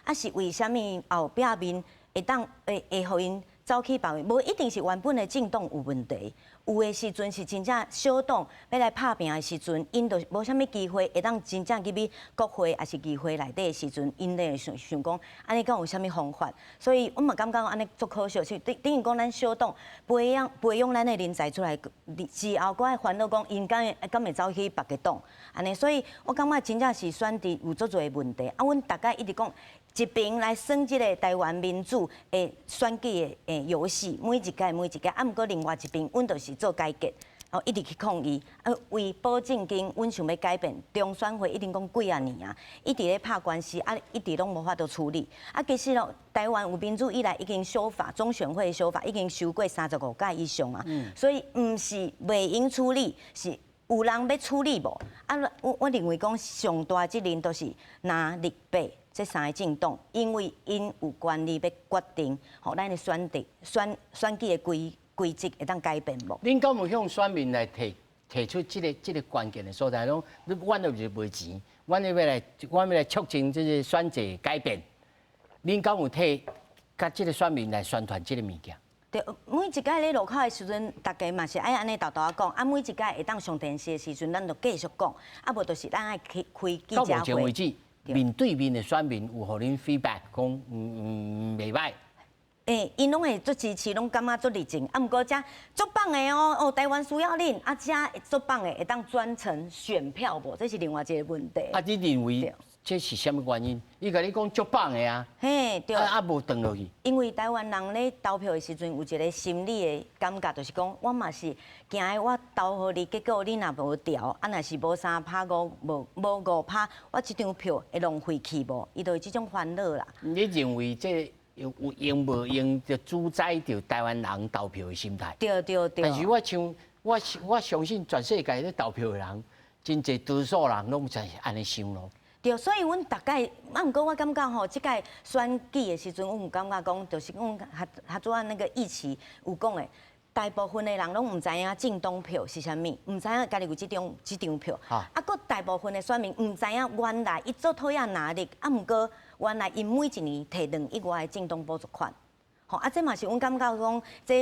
啊是為啥物後壁面會當會會予𪜶走去別位？無一定是原本的政黨有問題，有的時陣是真正小黨欲來拍拚的時陣，𪜶就無啥物機會會當真正入去國會抑是議會內底的時陣，𪜶咧會想想講，按呢敢有啥物方法？所以我嘛感覺按呢足可惜，是等等於講咱小黨培養培養咱的人才出來之後，閣愛煩惱講𪜶敢會敢會走去別个黨，按呢，所以我感覺真正是選制有足濟問題。啊，阮逐擺一直講，一邊來耍這个台灣民主的選舉的遊戲，每一屆每一屆，啊，毋過另外一邊，阮就是做改革，哦，一直去抗議，啊，為保證金，阮想欲改變，中選會已經講幾仔年啊，一直咧拍官司，啊，一直攏無法度處理。啊，其實咯，台灣有民主以來已經修法，中選會修法已經修過35屆以上啊，所以毋是袂用處理，是有人欲處理無？啊，我認為講上大責任都是藍綠白這三个政黨，因為𪜶有權利欲決定，予咱的選擇選選舉的規規則會當改變無？恁敢有向選民來提提出這个這个關鍵的所在？講，阮就是無錢，阮欲來，阮欲來促進這个選制改變。恁敢有提佮這个選民來宣傳這个物件？對，每一擺咧路口的時陣，大家嘛是愛按呢沓沓仔講。啊，每一擺會當上電視的時陣，咱就繼續講。啊，無就是咱愛去開記者會。到目前為止，面對面的選民有予恁 feedback 講，袂䆀。欸，𪜶攏會足支持，攏感覺足熱情。啊，毋過遮足棒的哦，哦，台灣需要恁，啊，遮足棒的會當轉成選票無？這是另外一個問題。啊，你認為這是啥物原因？伊共你講足棒的啊，嘿，對。啊啊，無轉落去。因為台灣人咧投票的時陣有一個心理的感覺，就是講我嘛是驚的，我投予你，結果你若無調，啊，若是無3趴5，無無5趴，我這張票會浪費去無？伊就有這種煩惱啦。你認為這有用無用就主宰著台灣人投票的心態？對對對。但是我像我我相信全世界咧投票的人，真濟多數人攏是按呢想囉。對，所以阮逐擺，啊，毋過我感覺吼，這擺選舉的時陣，阮有感覺講，就是阮合合作那個議期有講的，大部分的人攏毋知影政黨票是啥物，毋知影家己有這張這張票。啊，閣大部分的選民毋知影原來伊足討厭藍綠，啊，毋過原來𪜶每一年提2億外的政黨補助款。吼，啊，這嘛是阮感覺講，這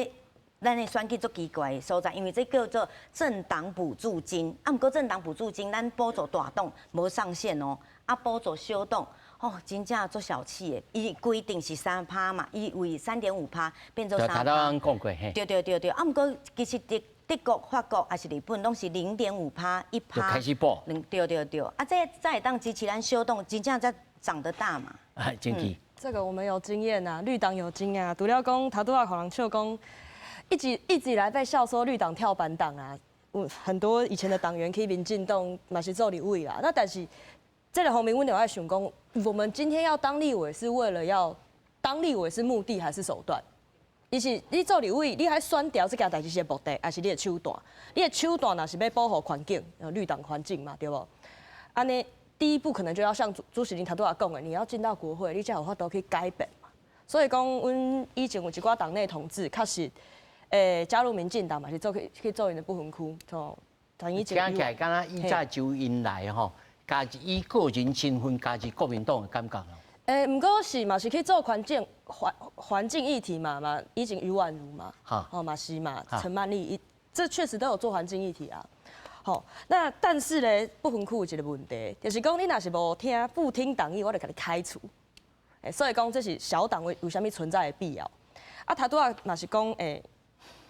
咱的選舉足奇怪的所在，因為這叫做政黨補助金，啊，毋過政黨補助金，咱補助大黨無上限哦，啊，補助小黨，哦，真正足小氣的。伊規定是3趴嘛，伊為3.5趴變做三趴。講過嘿。對對對對，啊，毋過其實德德國、法國抑是日本，攏是0.5趴、1趴。就開始補。對對對，啊，這才會當支持咱小黨，真正才長得大嘛。哎，真奇。這個我們有經驗啊，綠黨有經驗啊，除了講頭拄仔予人笑講。一直一直以來被笑說綠黨跳板黨啊，有很多以前的黨員去民進黨嘛是做立委啦。那但是這個方面，阮就愛想講，我們今天要當立委是為了要當立委是目的還是手段？伊是你做立委，你愛選調這件代誌是目的，還是你的手段？你的手段若是欲保護環境，綠黨環境嘛，對無？按呢，第一步可能就要像朱朱時林頭拄仔講的，你要進到國會，你才有法度去改變嘛。所以講，阮以前有一寡黨內同志，確實。欸，加入民進黨嘛，是做去去做𪜶的不分區，吼。聽起來敢若以前周恩來吼，加以個人身份加入國民黨的感覺咯。欸，毋過是嘛，是去做環境環環境議題嘛嘛，以前余婉如嘛，吼嘛是嘛，陳曼麗，這確實都有做環境議題啊。吼，那但是咧，不分區有一個問題，就是講你若是無聽不聽黨意，我就共你開除。欸，所以講這是小黨為為啥物存在的必要。啊，頭拄仔嘛是講欸。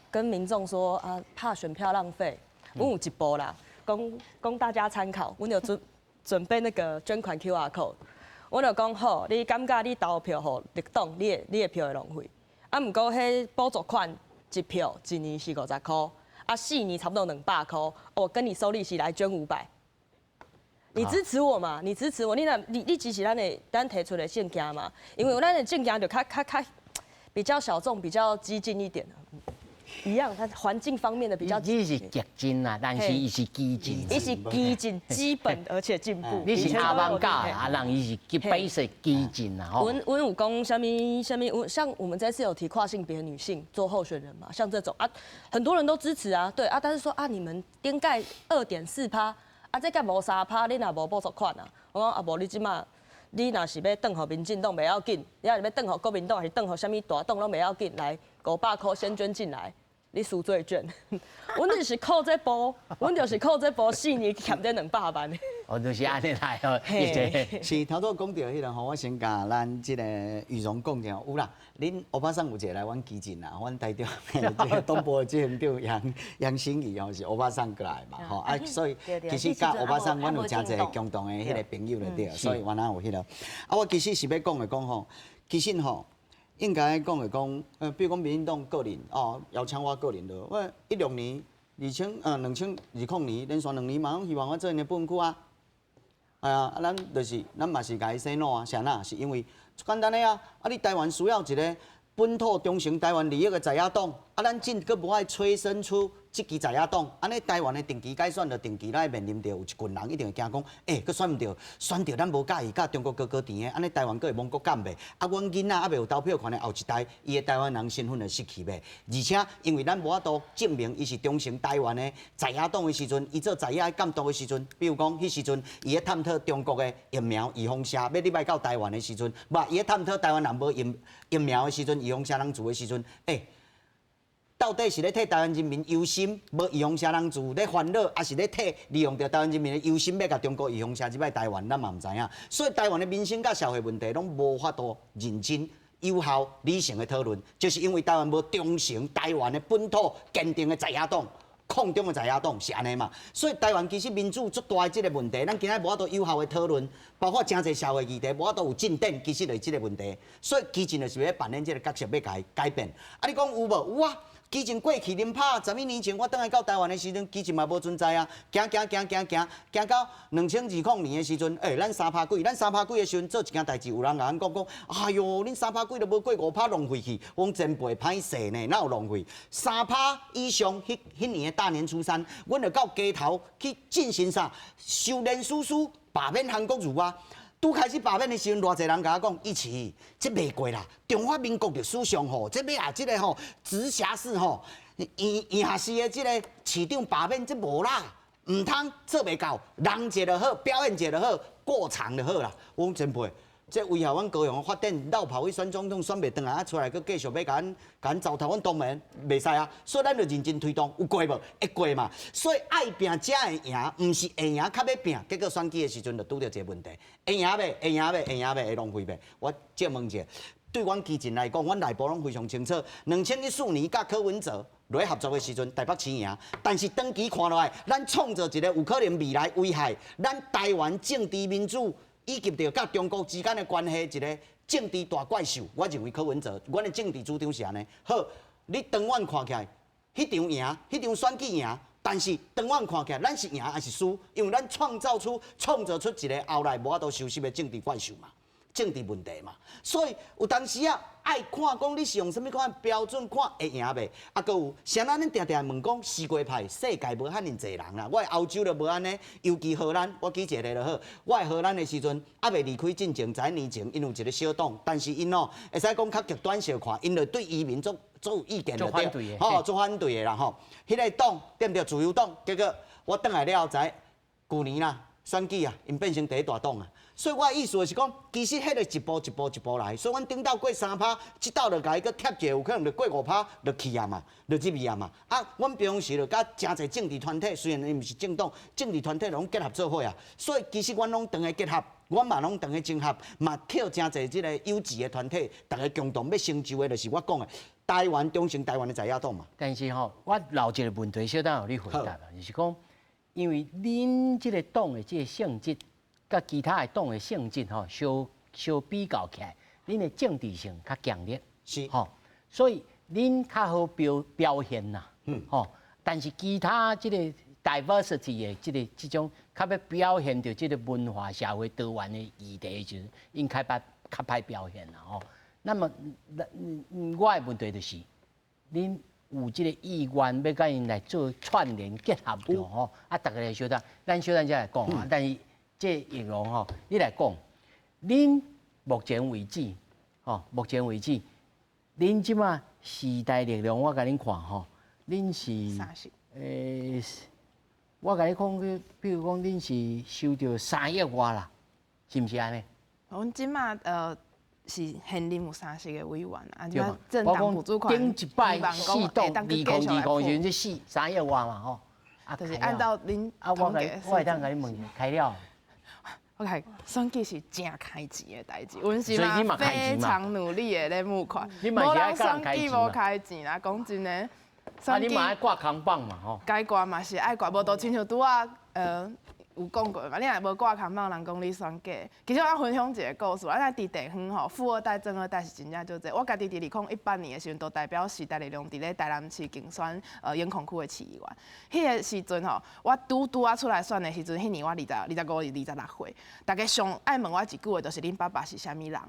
跟民眾說啊，怕選票浪費，阮有一步啦，供供大家參考。阮有準準備那個捐款 QR code，阮就講好，你感覺你投票予綠黨，你的你的票會浪費。啊，毋過彼補助款一票一年是50箍，啊4年差不多200箍，我跟你收利息來捐500。你支持我嘛？你支持我，你若你你支持咱的咱提出的政見嘛？因為咱的政見就較較較比較小眾，比較激進一點。一樣，它環境方面的比較。你是激進啦，但是伊是基進。伊是基進、基本而且進步。你是阿芒格啊，人伊是基本是基進啦。阮阮有講啥物啥物，像我們這次有提跨性別女性做候選人嘛，像這種啊，很多人都支持啊，對啊，但是說啊，你們頂屆2.4趴，啊，這屆無3趴，你若無補助款啊，我講啊，無你這馬。你若是欲轉予民進黨袂要緊，你若是欲轉予國民黨，還是轉予啥物大黨攏袂要緊，來500塊先捐進來，你贖罪券。阮就是靠這步，阮就是靠這步4年欠這200萬。哦，就是按呢來哦。是頭拄講著彼個吼，我先共咱這個羽絨講者有啦。恁歐巴桑有一個來阮基進啦，阮台中這個東部的執行長楊楊新儀吼是歐巴桑過來嘛吼啊，所以其實佮歐巴桑阮有誠濟共同的彼個朋友就對，所以原來有彼個。啊，我其實是欲講的講吼，其實吼應該講的講，比如講民進黨個人哦，邀請我個人的，我16年、2020年連續2年嘛，攏希望我做𪜶的不分區啊。哎呀，啊，咱就是咱嘛是共伊 say no 啊，是按怎？是因為足簡單的啊，啊，你台灣需要一個本土忠誠台灣利益的在野黨，啊，咱真閣無愛催生出這支在野黨，按呢台灣的定期改選就定期來面臨著有一群人一定會驚講，欸，閣選毋著，選著咱無佮意，佮中國高高甜的，按呢台灣閣會亡國感袂？啊，阮囡仔猶未有投票權的後一代，伊的台灣人身份會失去袂？而且因為咱無法度證明伊是忠誠台灣的在野黨的時陣，伊做在野監督的時陣，比如講彼時陣伊咧探討中國的疫苗預防射欲入來到台灣的時陣，無伊咧探討台灣人無疫疫苗的時陣，預防射人注的時陣，欸，到底是咧替台灣人民憂心，無預防射人注咧煩惱，抑是咧替利用著台灣人民的憂心，欲共中國預防射入來台灣，咱嘛毋知影。所以台灣的民生佮社會問題，攏無法度認真、有效、理性的討論，就是因為台灣無忠誠台灣的本土堅定的在野黨。抗中的在野黨是按呢嘛，所以台灣其實民主足大的這個問題，咱今仔無法度有效的討論，包括誠濟社會議題無法度有進展，其實就是這個問題。所以基進就是欲扮演這個角色，欲共伊改變。啊，你講有無？有啊。基進過去恁拍十幾年前，我轉來到台灣的時陣，基進嘛無存在啊。行行行行行，行到2020年的時陣，欸，咱三趴幾，咱三趴幾的時陣做一件代誌，有人共阮講講，哎喲，恁三趴幾都無過5趴浪費去。我講前輩歹勢呢，哪有浪費？三趴以上，彼彼年的大年初三，阮就到街頭去進行啥？修連書書罷免韓國瑜啊！拄開始罷免的時陣，偌濟人共我講，一起這袂過啦。中華民國歷史上吼，這欲啊這個吼直轄市吼，縣縣轄市的這個市長罷免，這無啦，毋通做袂到，人一個就好，表演一個就好，過場就好啦。我講前輩，這危害阮高雄的發展，落跑去選總統選袂轉來，啊出來閣繼續欲共阮共阮糟蹋，阮當然袂使啊。所以咱就認真推動，有過無？會過嘛。所以愛拚才會贏，毋是會贏較欲拚。結果選舉的時陣就拄著一個問題，會贏袂？會贏袂？會贏袂？會浪費袂？我借問一下，對阮基進來講，阮內部攏非常清楚。2014年佮柯文哲落合作的時陣，台北市贏，但是長期看落來，咱創造一個有可能未來危害咱台灣政治民主以及著佮中國之間的關係一個政治大怪獸。我認為柯文哲，阮的政治主張是按呢。好，你長遠看起來，彼場贏，彼場選舉贏，但是長遠看起來，咱是贏抑是輸？因為咱創造出一個後來無法度收拾的政治怪獸嘛，政治問題嘛。所以有當時啊，愛看講你是用啥物款標準看會贏袂？啊，閣有，啥咱恁定定問講四界派，世界無遐爾濟人啦。我的歐洲就無按呢，尤其荷蘭，我舉一個例就好。我的荷蘭的時陣，猶未離開進前，10年前，𪜶有一個小黨，但是𪜶哦，會使講較極端小看，𪜶就對移民足足有意見就對，吼，足反對的啦吼。彼個黨對毋對？自由黨，結果我轉來了後，知舊年啦選舉啊，𪜶變成第一大黨啊。所以我的意思就是講，其實彼個一步一步一步來，所以阮頂鬥過3趴，這鬥就共伊閣貼一下，有可能就過5趴就去啊嘛，就入去啊嘛。啊，阮平常時就佮誠濟政治團體，雖然伊毋是政黨，政治團體攏結合做伙啊。所以其實阮攏當下結合，阮嘛攏當下整合，嘛抾誠濟這個有志的團體，逐家共同欲成就的，就是我講的台灣忠誠台灣的在野黨嘛。但是吼，我留一個問題，小等予你回答啦，就是講，因為恁這個黨的這個性質，佮其他的黨的性質吼，相相比較起來，恁的政治性較強烈，吼，所以恁較好表表現啦，吼。但是其他這個 diversity 的這個這種較欲表現著這個文化社會多元的議題的時陣，𪜶較歹較歹表現啦，吼。那麼，我的問題就是，恁有這个意願欲佮𪜶來做串聯結合著吼，啊，逐家來小等，咱小等才來講啊。但是這易容吼，你來講，恁目前為止，吼，目前為止，恁這馬時代力量，我共恁看吼，恁是我共你講，比如講，恁是收著3億外啦，是毋是按呢？阮這馬是現任有30個委員啊，這馬政黨補助款，頂一擺四黨2020時陣，這四3億外嘛吼，啊，就是按照恁啊，我我會當共你問開了。我開選舉是誠開錢的代誌，阮是嘛非常努力的咧募款，無人選舉無開錢啦，講真的。啊，你嘛愛掛扛棒嘛吼？該掛嘛是愛掛，無就親像拄仔有講過嘛，你若無掛扛棒，人講你選假。其實我分享一个故事，咱佇地方吼，富二代、正二代是真正足濟。我家己佇2018年的時陣，都代表時代力量佇咧台南市競選永康區的市議員。彼个時陣吼，我拄拄仔出來選的時陣，彼年我25、26歲。逐家上愛問我一句話，就是恁爸爸是啥物人？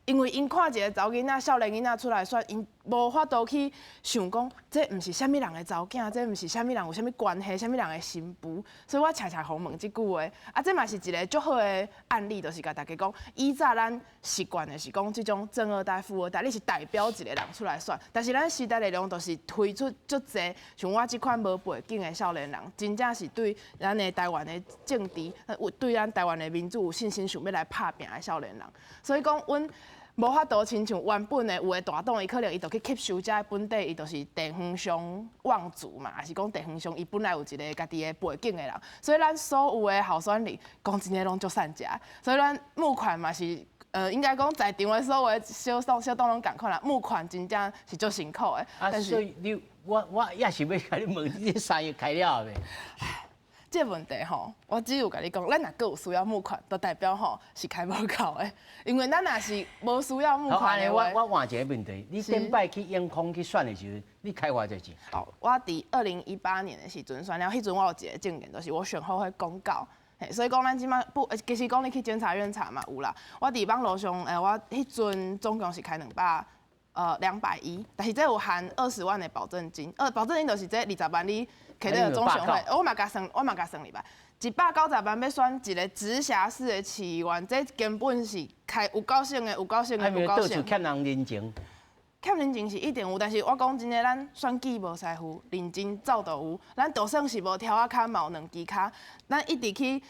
因為𪜶看一个查某囡仔、少年囡仔出來選，𪜶無法度去想講，這毋是啥物人的查某囝，這毋是啥物人有啥物關係，啥物人的新婦，所以我常常予問這句話。啊，這嘛是一个足好的案例，就是共大家講，以早咱習慣的是講這種正二代、富二代，你是代表一个人出來選，但是咱時代力量就是推出足濟像我這款無背景的少年人，真正是對咱的台灣的政治，有對咱台灣的民主有信心，想欲來拍拚的少年人。所以講，阮無法度親像原本的有的大黨，伊可能伊就去吸收遮本地，伊就是地方上望族嘛，抑是講地方上伊本來有一个家己的背景的人，所以咱所有的候選人講真的攏足散食，所以咱募款嘛是，應該講在場的所有的小黨小黨攏仝款啦，募款真正是足辛苦的。啊，所以你我也是欲共你問，你這3億開了未？這個問題吼，我只有共你講，咱若閣有需要募款，就代表吼是開無夠的，因為咱若是無需要募款的話。我換一個問題，你頂擺去永康去選的時陣，你開偌濟錢？哦，我佇2018年的時陣選了，彼陣我有一個證言，就是我選後會公告。所以講咱這馬不，其實講你去監察院查嘛有啦。我佇網路上，我彼陣總共是開210，但是這有含20萬的保證金，保證金就是這20萬你摕到中選會，我嘛共算，我嘛共算入來，190萬欲選一个直轄市的市議員，這根本是開有夠省的，有夠省的，有夠省。欠人人情。欠人情是一定有，但是我講真的，咱選舉無師傅，認真走就有。咱就算是無柱仔跤，嘛有兩支跤。咱一直去，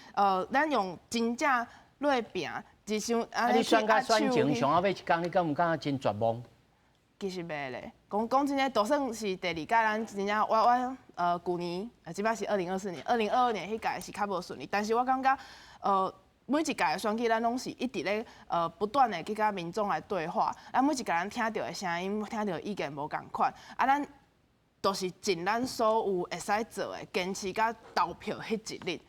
咱用真正落拚，就像啊，你選甲選情上後尾一工，你敢毋感覺真絕望？其實袂咧，講講真的，就算是第二屆，咱真正我舊年，這擺是2024年，2022年彼屆是較無順利，但是我感覺每一屆的選舉，咱攏是一直咧不斷的去佮民眾來對話，咱每一屆咱聽著的聲音、聽著的意見無仝款，啊，咱都是盡咱所有會使做的，堅持到投票彼一日。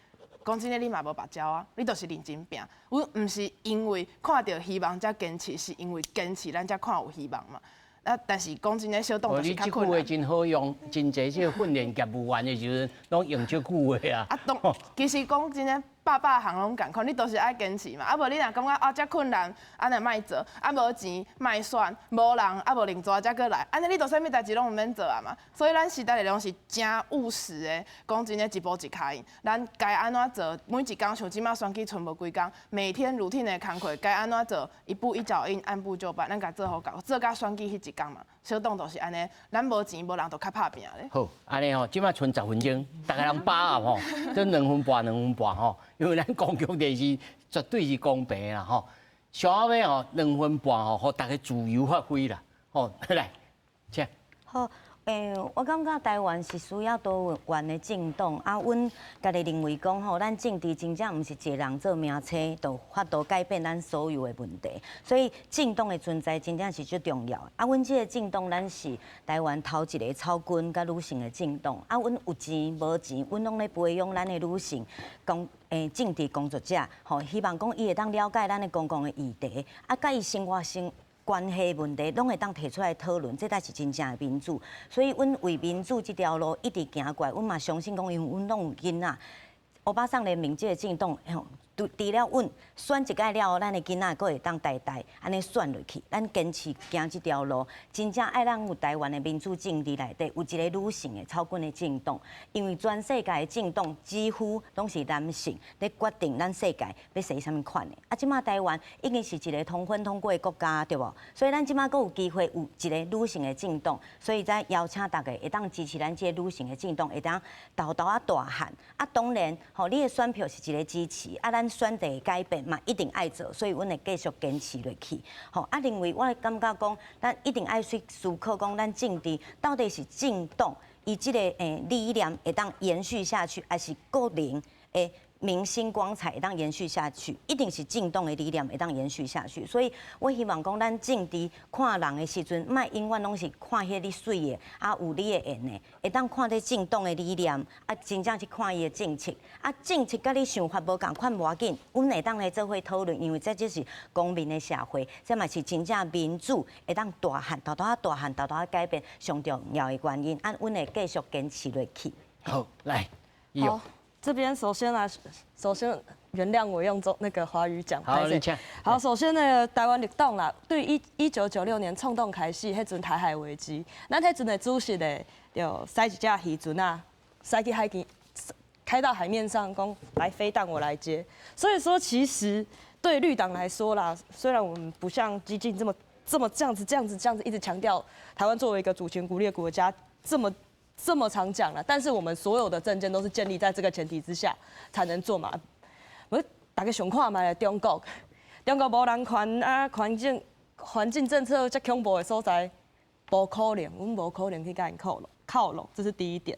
講真的，你嘛無別招啊，你就是認真拚。阮毋是因為看著希望才堅持，是因為堅持咱才看有希望嘛。啊！但是講真的，小黨就是較困難。你這句話真好用，真濟這個訓練業務員的時陣，攏用這句話啊。啊，當其實講真的，百百項攏仝款，你都是愛堅持嘛。啊，無你若感覺啊，遮困難，按呢莫做，啊無錢莫選，無人啊無另跩才閣來，按呢你都啥物代誌攏毋免做啊嘛。所以咱時代力量是誠務實的，講真的，一步一跤印。咱該按怎做，每一工像這馬選舉賰無幾工，每天 routine 的工課該按怎做，一步一腳印，按部就班，咱共做好到，做到選舉彼一工嘛。小黨就是按呢，咱無錢無人就較拍拚咧。好，按呢吼，這馬賰10分鐘，逐家人把握吼，這2分半2分半吼，因為咱公共電視絕對是公平啦吼。上後尾吼2分半吼，予逐家自由發揮啦，吼來，請。好。我感覺台灣是需要多元的政黨啊。阮家己認為講吼，咱政治真正毋是一个人做名車，就法度改變咱所有的問題。所以政黨的存在真正是足重要的。啊，阮這个政黨，咱是台灣頭一个草根佮女性的政黨。啊，阮有錢無錢，阮攏咧培養咱的女性政治工作者，吼，希望講伊會當了解咱的公共的議題，啊，佮伊生活生關係問題，攏會當提出來討論，這才是真正的民主。所以，阮為民主這條路一直行過來，阮嘛相信講，因為阮攏有囡仔，歐巴桑聯盟這个政黨，除除了阮選一屆了後，咱的囡仔閣會當代代按呢選落去。咱堅持行這條路，真正愛咱有台灣的民主政治內底有一個女性的草根的政黨，因為全世界的政黨幾乎攏是男性咧決定咱世界欲生啥物款的。啊，這馬台灣已經是一個同婚通過的國家，對無？所以咱這馬閣有機會有一個女性的政黨，所以才邀請大家會當支持咱這個女性的政黨，會當沓沓仔大漢。啊，當然，吼，你的選票是一個支持，啊，咱選地的改變嘛，一定愛做，所以阮會繼續堅持落去。吼，啊，另外我感覺講，咱一定愛去思考講，咱政治到底是政黨伊這個理念會當延續下去，還是個人的明星光彩會當延續下去？一定是政黨的理念會當延續下去。所以我希望講，咱政治看人的時陣，莫永遠攏是看彼個你媠的，啊有你的緣的，會當看這政黨的理念，啊真正去看伊的政策，啊政策佮你想法無仝款無要緊，阮會當來做伙討論，因為這這是公民的社會，這嘛是真正民主會當大漢、沓沓仔大漢、沓沓仔改變上重要的原因，啊，阮會繼續堅持落去。好，來，好，這邊首先來，首先原諒我用中那個華語講。好，你請。好，首先呢，台灣綠黨啦，對1996年創黨開始，彼陣台海危機，咱彼陣的主席的就駛一隻漁船啊，駛去海邊，開到海面上，講來飛彈我來接。所以說，其實對綠黨來說啦，雖然我們不像基進這麼這麼這樣子這樣子這樣子一直強調台灣作為一個主權獨立的國家，這麼這麼常講了，但是我們所有的政見都是建立在這個前提之下才能做嘛。我大家想看覓中國，中國無人權啊，環境政策這恐怖的所在，無可能，阮無可能去共𪜶靠攏靠攏，這是第一點。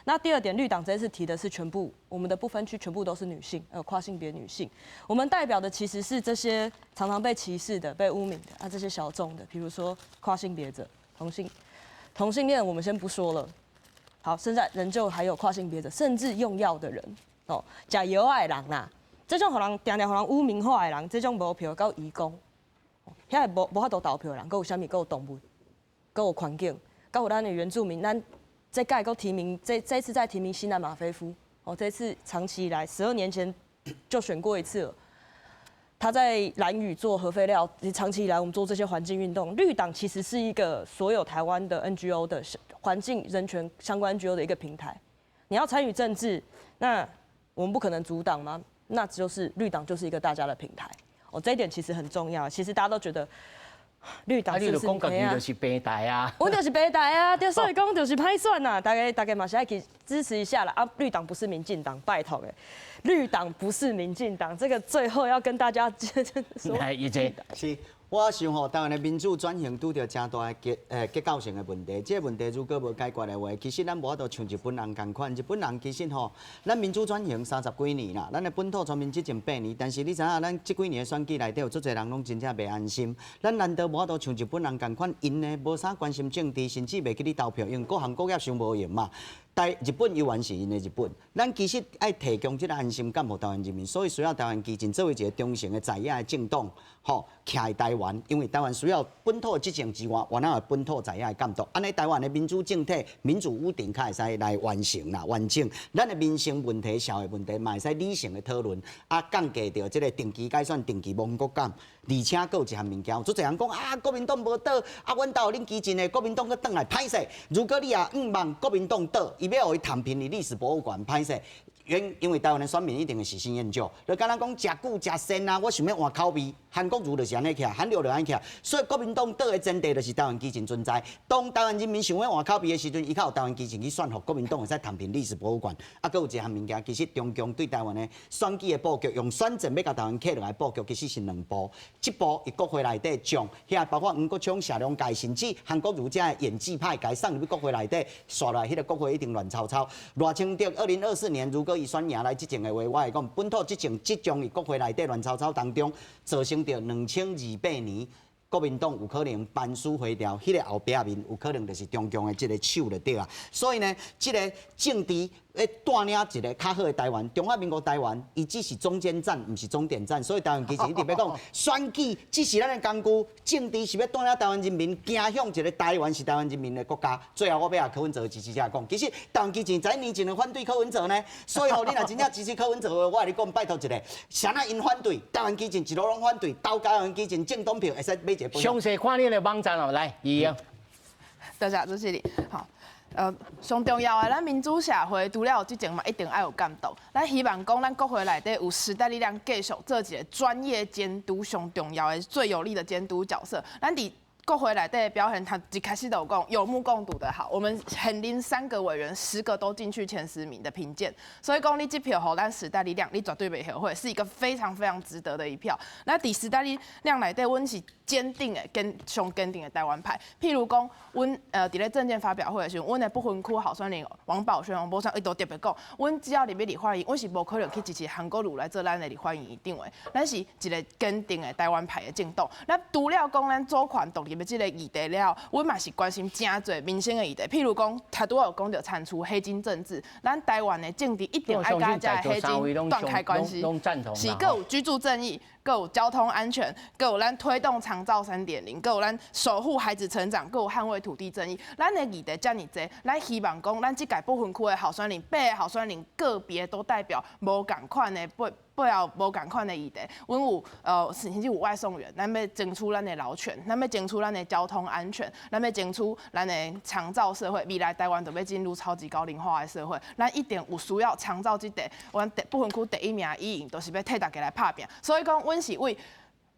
那第二點，綠黨這次提的是全部我們的不分區全部都是女性，跨性別女性。我們代表的其實是這些常常被歧視的、被污名的啊，這些小眾的，比如說跨性別者、同性戀，我們先不說了。好，現在仍舊還有跨性別者，甚至用藥的人哦，食藥的人啦，這種予人定定予人污名化的人，這種無票閣有移工，遐個無無法度投票的人，閣有啥物？閣有動物，閣有環境，閣有咱的原住民，咱這屆閣提名，這這次再提名西南馬飛夫，哦，這次長期以來12年前就選過一次了。他在蘭嶼做核廢料，長期以來我們做這些環境運動，綠黨其實是一個所有台灣的 NGO 的環境人權相關 NGO 的一個平台。你要參與政治，那我們不可能阻擋嗎？那就是綠黨就是一個大家的平台。哦，這一點其實很重要。其實大家都覺得綠黨是不是？講家己就是平台啊。阮就是平台啊，對，所以講就是歹選啊，大家大家嘛是愛去支持一下啦。啊，綠黨不是民進黨，拜託的，綠黨不是民進黨，這個最後要跟大家說。來，一姐。是。我想吼，台灣的民主轉型拄著誠大的結構性的問題。這個問題如果無解決的話，其實咱無法度像日本人仝款。日本人其實吼，咱民主轉型三十幾年啦，咱的本土全面執政8年，但是你知影，咱這幾年的選舉內底有足濟人攏真正袂安心。咱難道無法度像日本人仝款？𪜶呢無啥關心政治，甚至袂記得投票，因為各行各業傷無閒嘛。但日本猶原是𪜶的日本，咱其實愛提供這個安心感予台灣人民，所以需要台灣基進作為一個中性的在野的政黨，吼，徛佇台灣，因為台灣需要本土執政之外，原來有本土在野的監督，按呢台灣的民主政體、民主屋頂較會使來完成啦、完整。咱的民生問題、社會問題，嘛會使理性的討論，啊，降低著這個定期改選、定期無國感。而且閣有一項物件，足濟人講啊，國民黨無倒，啊，阮兜恁基進的國民黨閣轉來歹勢。如果你也向望國民黨倒，伊欲予伊躺平佇歷史博物館歹勢。因為台灣的選民一定會喜新厭舊，就敢若講食久食鮮啊，我想欲換口味。韓國瑜就是按呢起來，韓流就按呢起來，所以國民黨倒的前提就是台灣基進存在。當台灣人民想欲換口味的時陣，伊較有台灣基進去說服國民黨會使躺平歷史博物館。啊，閣有一項物件，其實中共對台灣的選舉的布局，用選戰欲共台灣卡落來布局，其實是兩步。這步伊國會內底將遐包括黃國昌、謝龍介，甚至韓國瑜這演技派，共伊送入去國會內底，煞來彼個國會一定亂糟糟。賴清德2024年如果伊選贏來執政的話，我會講本土執政即將佇國會內底亂糟糟當中，造成著2028年國民黨有可能班師回朝，彼個後壁面有可能就是中共的這個手就對啊。所以呢，這個政治咧帶領一个較好的台灣，中華民國台灣，伊只是中間站，毋是終點站，所以台灣基進一直欲講，選舉只是咱的工具，政治是欲帶領台灣人民行向一个台灣是台灣人民的國家。最後我欲共柯文哲的支持者講，其實台灣基進十一年前就反對柯文哲呢，所以吼，你若真正支持柯文哲的話，我共你講，拜託一下，啥人𪜶反對，台灣基進一路攏反對，投台灣基進政黨票會使買一個。詳細看你的網站哦，來，怡瑩。多謝主持人。好。上重要的，咱民主社會除了有執政嘛，一定愛有監督。咱希望講，咱國會內底有時代力量繼續做一个專業監督上重要的、最有力的監督角色。咱佇國會內底的表現，他一開始就有講有目共睹的好。我們現任3個委員，10個都進去前10名的評鑑，所以講你這票予咱時代力量，你絕對袂後悔，是一個非常非常值得的一票。那佇時代力量內底，阮是堅定的、堅上堅定的台灣派。譬如講，阮佇咧政見發表會的時陣，阮的不分區候選人王寶軒、王寶山，伊都特別講，阮只要入去立法院，阮是無可能去支持韓國瑜來做咱的立法院院長的。咱是一个堅定的台灣派的政黨。那除了講咱主權獨立的這个議題了，阮嘛是關心誠濟民生的議題。譬如講，頭拄仔有講著鏟除黑金政治，咱台灣的政治一定愛佮這个黑金斷開關係，是閣有居住正義，閣有交通安全，閣有咱推動長照3.0，閣有咱守護孩子成長，閣有捍衛土地正義。咱的議題遮爾濟，咱希望講，咱這屆不分區的候選人，八个候選人個別都代表無仝款的背背後無仝款的議題。阮有甚至有外送員，咱欲爭取咱的勞權，咱欲爭取咱的交通安全，咱欲爭取咱的長照社會。未來台灣就欲進入超級高齡化的社會，咱一定有需要長照這塊。阮不分區第一名的議員，就是欲替大家來拍拚。所以講，阮是為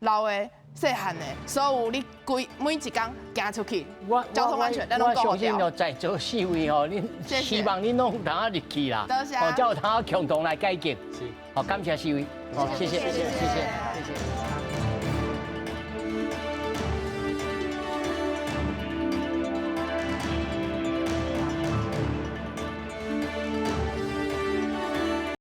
老的、細漢的，所有你規每一工行出去，交通安全，咱攏顧我相信哦，在座四位吼，恁希望恁攏有通入去啦，哦，才有通共同來解決。是，好，感謝四位，好，謝謝，謝謝，謝謝。